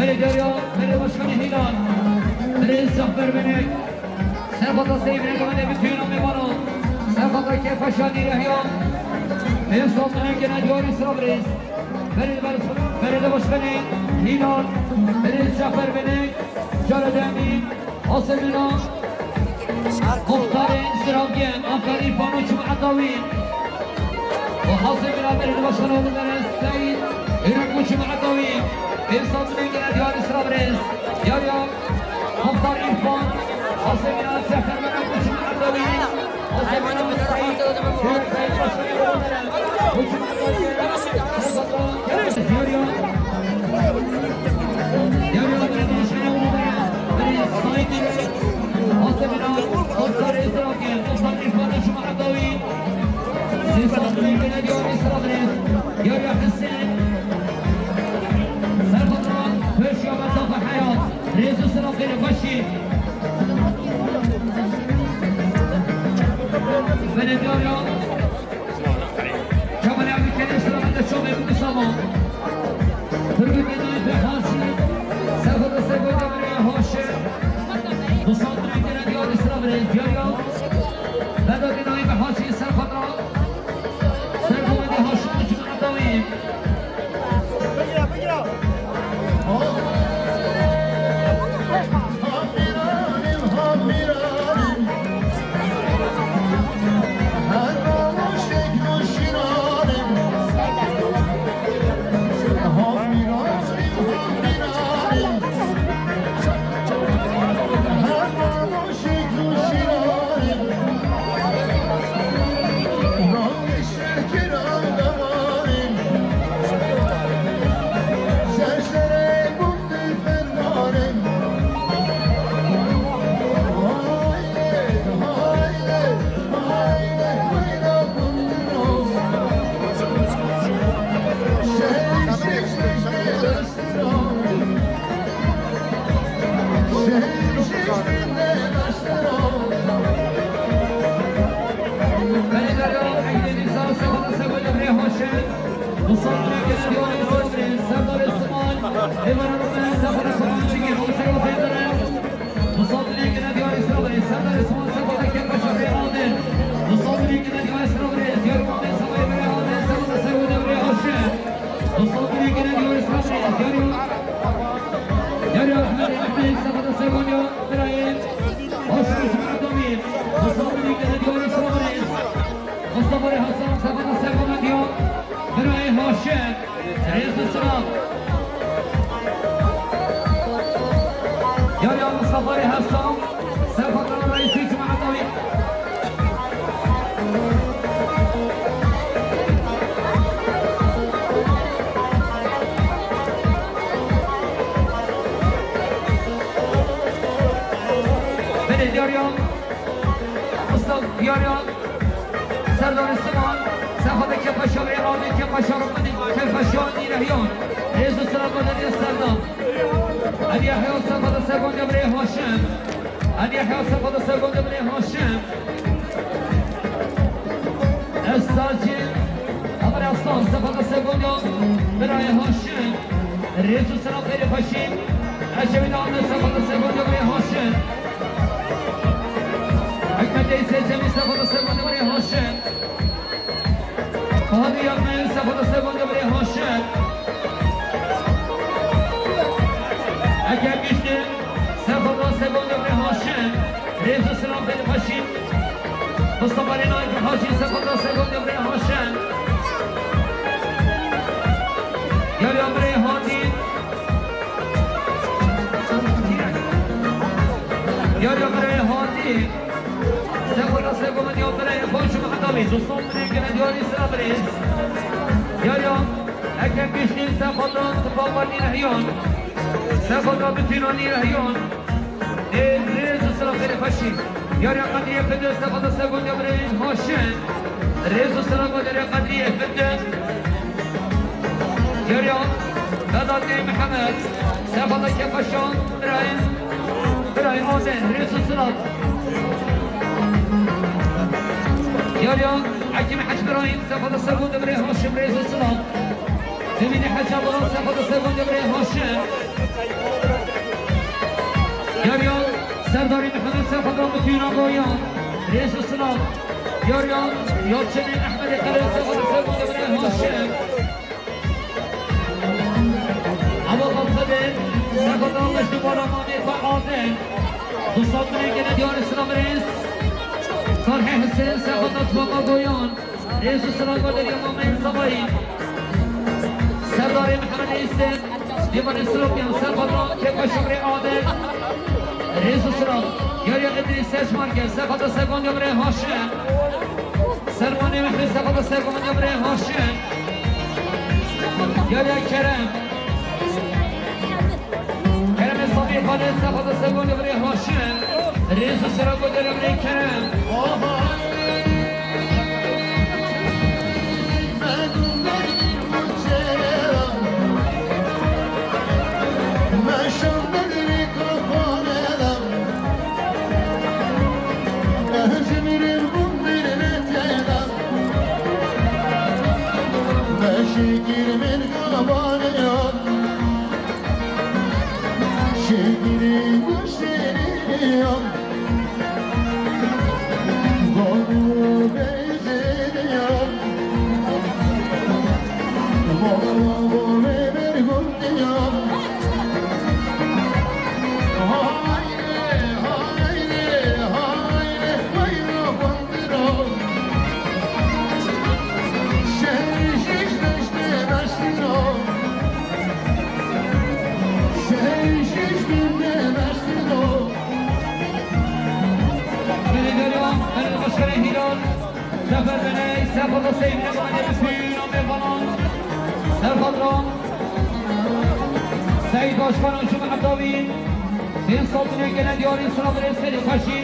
Belediye, belediye başkanı Hilal, belediye Cafer Benek, Sefata Seyfine Gavane bütün amevano, Sefata Kefaşa Nirehya, Êsal dilê gene diyarî sira birêz. Berê li ber, berê li başkanê Hîlan, birêz Cafer Belek, cara demî, Hasemîna, muxtarê Sirabiyê, Aferî Pano Çim Edawî. Û Hasemîna berê li başkanê oğlu Dere Seyîd, Hîrek Çim Edawî. Êsal dilê gene diyarî sira birêz. Yar yar. Muxtar Îrfan, Hasemîna Sefermera Koçum Erdemî, Hasemîna Mesî, Hüseyin Sayın Başkanı Koçum Erdemî, Serbat'la Yar yar. Yar yar, Belediye Başkanı Erdemî, Sayın Demir, Hasemîna Muxtar Etrafı, Muxtar İrfan Koçum Erdemî, Sêsad Belediye Başkanı Yar yar Hüseyin, Serbat'la Koçum Erdemî Hayat. Rêz û silav xêr û xweşî. Belediya ya. Kemal abi keleş silav de çok emin bir zaman. Turgut Bey de hazır. Serhat da Serhat da buraya hoş. Bu saldırı gelen diyar silav rêz diyor ya. Vedat Bey de hazır Serhat da. Serhat da hoş. Cuma Davi. Yar yar Ahmet Ahmet, Mustafa da Sergonya, Birayê, hoş hoş Adamî, Mustafa Birayê, Mustafa Hasan, Mustafa da Sergonya, Birayê, hoş. Rêz û silav. Yar yar Mustafa Hasan, Sergonya, Reîsî Cuma Adamî. Belê diyar ya. Usta diyar ya. Serdar Sinan. Sefada kepaşa ve abi kepaşa Rabbi kepaşa nîrehiyan. Rêz û silav gode Serdar. Hediye hayat sefada Sergonya Birayê, hoş. Hediye hayat sefada Sergonya Birayê, hoş. Esacî, Emre Aslan, sefada Sergonya Birayê, hoş. Rêz û silav xêr û xweşî. Ecevî de Ahmet, sefada Sergonya Birayê, hoş. Hikmet Eyse Cemî, sefada Sergonya Birayê, hoş. Hadi Yalmaya, sefada Sergonya Birayê, hoş. Ekem Güçlü, sefada Sergonya Birayê, hoş. Rêz û silav xêr û xweşî. Mustafa Rêna Hacî, sefada Sergonya Birayê, hoş. Yar ya Birayê Hadi. Yar ya Birayê Hadi. Sefada Sergonya Birayê, hoş Muhammed Ali. Dostum, Birayê gene diyarî sira Birayê. Yar ya Ekem Güçlü, sefada Tıbba Mardin Hiyan. Sefada Bütünani Hiyan. Ê, rêz û silav xêr û xweşî. Yar ya Qedrîye Fidûn, sefada Sergonya Birayê, hoş. Rêz û silav gode Qedrîye Fidûn. Yar ya Vedat Bey Mihemed, sefada kepaşa Birayê, Birayê Aden, rêz û silav. Yar ya Hekim Hec Birayê, sefada Sergonya Birayê, hoş, rêz û silav. Emînî Hec Abdullah, sefada Sergonya Birayê, hoş. Yar ya Serdarî Mihemed, sefada Mutîna Goya. Rêz û silav. Yar yar, Yalçinê Ehmedê Qelê Sefo Sefo Demirê Haşim. Ava Xalxedê, Sefo Dameş Dubara Mamê Xwe Adil. Du sed binê gene diyarê silav rêz. Salhê Husên, Sefo Tatbaka Goyan. Rêz û silav goderî Mameyê Zebayî. Serdarê Mihemed Îsê, Dîvanê Silopiyan, Serxadra Kepa Şumrê Adil. Rêz û silav. Yariya Îdrîs Esmarke, Serxada Sergon Demirê Haşim. Servanê Mehmet, Serxada Sergon Demirê Haşim. Yariya Kerem. Keremê Sabî Xalid, Sefada Sergon Demirê Haşim. Rêz û silav goderî Kerem. Şekil min gabanê ya. Şekilî goştê ya. Gonu beyzê ya. Baba baba me bergun ya. Haydi, haydi, haydi, haydi. Belediye Başkanı Hilal Cafer Bey, Sefada Seyfine Bane, bütün o meyvanan, Sefadra, Seyit Başkan Hocam Atavi, Bin Saltine gelen diyarın sıra bir eseri kaşı.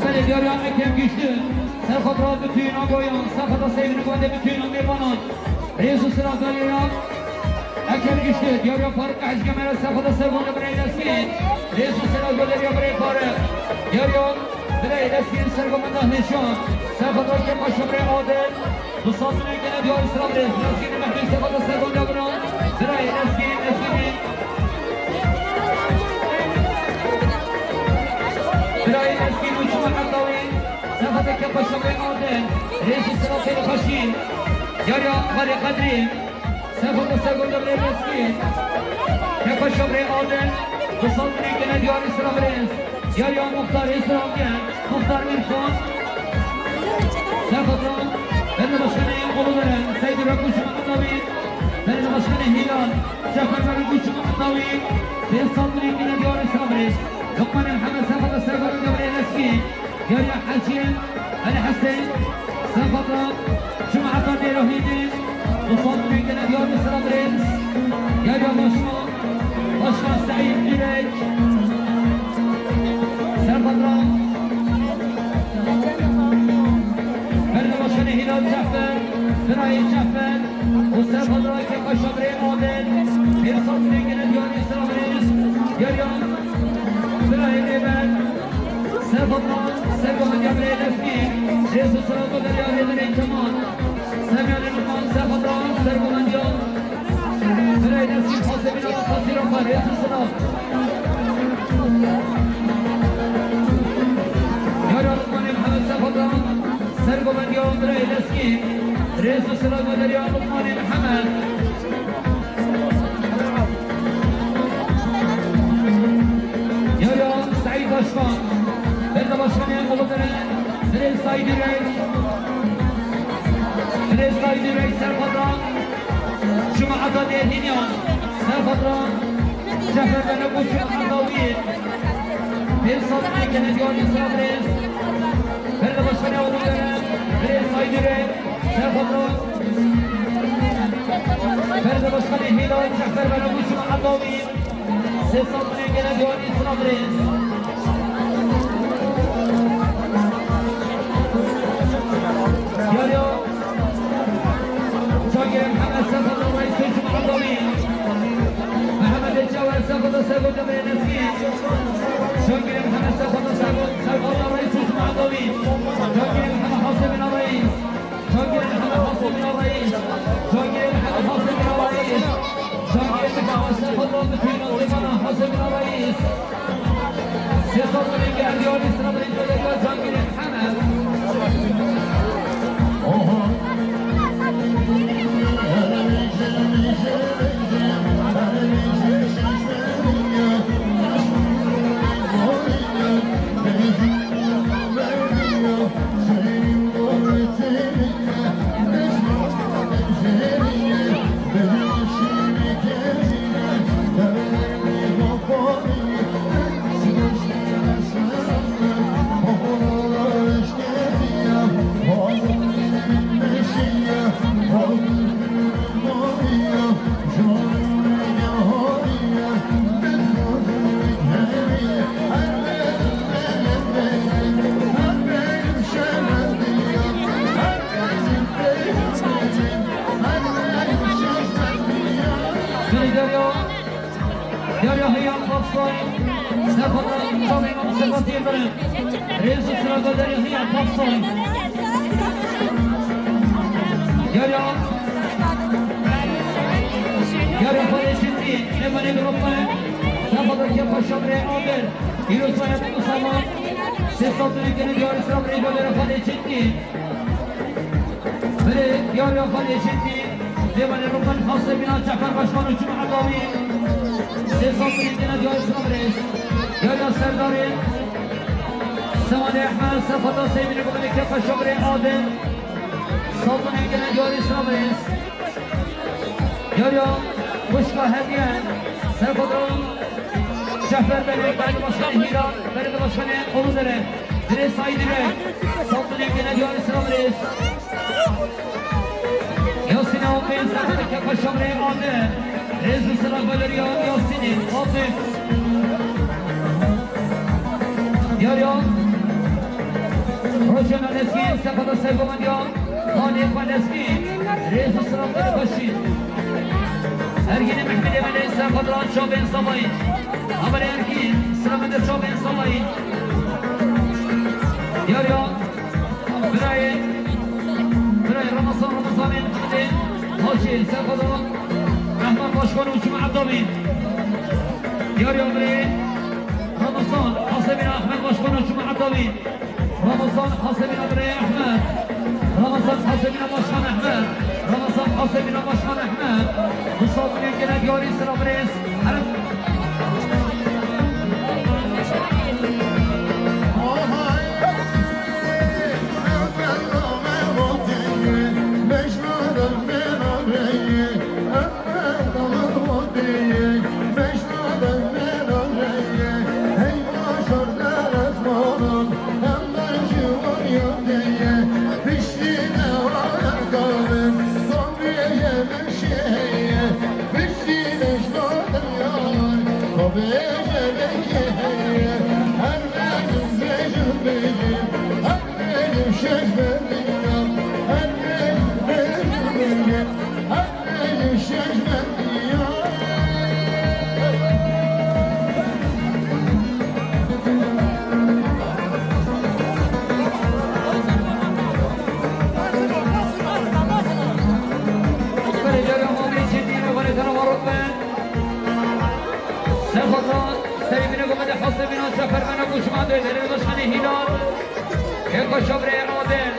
Seni diyar ya Ekrem Güçlü, Sefadra bütün o boyan, Sefada Seyfine Bane, bütün o meyvanan, Rêz û silav goderî Ekrem Güçlü, diyar ya Faruk Hecgemere, Sefada Sergon Demirê Leskî. Rêz û silav goderî birê Faruk. Diyar ya birê Leskî Sergon Mendah Nêşan. Sefada Kepa Şumrê Adil. Du sed binê gene diyar silav rêz. Leskî Mehmet, Sefada Sergon Demirê. Birê Leskî, Leskî. Birê Leskî, Uçma Hetawi. Sefada Kepa Şumrê Adil. Rêz û silav têne xweşî. Yariya Xalê Qedrî. Sefada Sergon Demirê Leskî. Kepa Şumrê Adil. Du sed binê gene diyarê silav rêz. Yariya Muxtarê silav gel. Muxtar Mîrxan. Sefada. Belediye Başkanı Ulu Dere. Seydi Rekuş Mehmet Abi. Belediye Başkanı Hilal. Cafer Rekuş Mehmet Abi. Pênc sed binê gene diyarê silav rêz. Lokmanê Mihemed, Sefada Sergon Demirê Leskî. Yariya Hecî, Elî Hesên, Sefada, Cumheta Dêrohîdî, Rifat Bingene, Diyarê Silav Rêz, Yariya Başkan, Başkan Seîd Direk, Sefada, Berdebaşkanê Hilal Cafer, Birayê Cafer, û Sefada Kepa Şumrê Adil, Rifat Bingene, Diyarê Silav Rêz, Yariya Birayê Rêber, Serxatran, Sergovendiya Birayê Leskî, Rêz û Silav Goderîya Rêberê Kemal, Semyanê Lukman, Serxatran, Sergovendiya Birayê Leskî, Xasê Bîna, Xasî Rafa, Rêz û Silav. Yara Lukmanê Mihemed, Serxatran, Sergovendiya Birayê Leskî, Rêz û Silav Goderîya Lukmanê Mihemed. Yaya Seîd Başkan, Belediye Başkanı Ulu Dere, Birêz Seîd Ürek, Birêz Seîd Ürek, Serxatran, Cumheta Dêrhînyan, Serxatran, Cefer Belek û Cumheta Wî, Birêz Seîd Ürek, Belediye Başkanı Ulu Dere, Birêz Seîd Ürek, Serxatran, Belediye Başkanı Hilal Cafer Beraguş Atavi, Sesat Rengene Diwani Sınav Rêz. Yariya Cagirê Mihemed Sefada Reîs Tecrûm Atavi, Mihemed Çawer Sefada Sergo Demirê Leskî, Cagirê Mihemed Sefada Sergo, Sergo Reîs Tecrûm Atavi, Cagirê Mihemed Hasebîna Reîs. Cangirê Mihemed Hasan Bîna Reîs. Cangirê Mihemed Hasan Bîna Reîs. Cangirê Mihemed Hasan Bîna Reîs. Derya, Derya Heyat Paksay, Sefa Çavê Sefa Têbirin. Rêz û sira Derya Heyat Paksay. Derya, Derya Xalê Çitî, Emelê Dropay, Sefa Kepa Şabrê Adil. Îro sayet Mustafa, Sefa Têbirin, Derya Sira Rêz û sira Xalê Çitî. Belê, Derya Xalê Çitî, Lêvanê Roman Hasebîna Cafer Başkan û Cuma Edawî. Sê sal birîndîne Derya Sira Birêz. Derya Serdarê, Sewanê Ehmed, Sefata Seybînê Gumene Kepa Şabrê Adil. Saltanê gene Derya Sira Birêz. Derya Wişka Hediye, Sefata Cafer Belê, Belediye Başkanı Hira, Belediye Başkanı Uludere. Dirê Saîdî Bey, Saltanê gene Derya Sira Birêz. Yasîn Altın, Kepa Şabrê Adil. Rêz û sira Valeriya Yasînî Altın. Derya, Rojena Leskî, Sefata Seygomandiya, Halê Xweleskî, Rêz û sira Valeriya Başî. Ergînê Mehmedê Melê, Sefata Çavên Savayî. Amerê Ergîn, sira Mehmedê Çavên Savayî. Derya, Birayê, birayê Ramazan, Ramazanê Mehmedê Haçê, Sefada Ehmed Başkan û Cuma Edabî. Derya birayê Ramazan, Hasemîna Ehmed Başkan û Cuma Edabî. Ramazan, Hasemîna birayê Ehmed. Ramazan, Hasemîna Başkan Ehmed. Ramazan, Hasemîna Başkan Ehmed. Misafirên gene diyarî sira birêz. Serxota, Seybîne Gomede, Hasebîna, Sefermena, Guşmade, Belediye Başkanı Hilal, Kepa Şabrê Adil.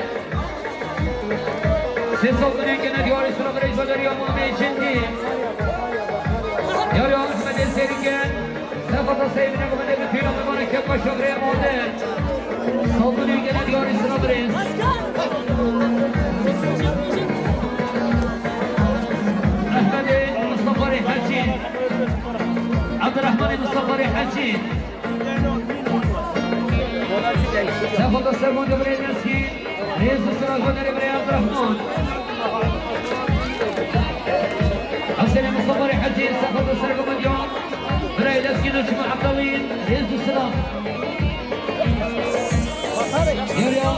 Sê sal binên gene diyarî sira birêz Valeriya Mamê Cindî. Diyarî Ahmedê Serîke. Sefata Seybîne Gomede, Betîna Memane, Kepa Şabrê Adil. Sal binên gene diyarî sira birêz. Ehmedê Mustafa Rê Hecî. Abdurrahmanê Mustafa Rê Hecî. Sefata Sermon Cebraîl Leskî, Rêz û sira Goderê Birê Abdurrahman. Hesenê Mustafa Rê Hecî, Sefata Sermon Cebraîl Leskî, Nuşma Abdalî, Rêz û sira. Yariya.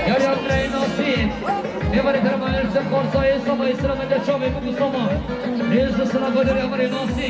Yariya Birê Nasî. Êvarê Terema Ersin Korsayê, Sava Îsra Mende Çavê Mustafa. Rêz û sira Goderê Birê Nasî.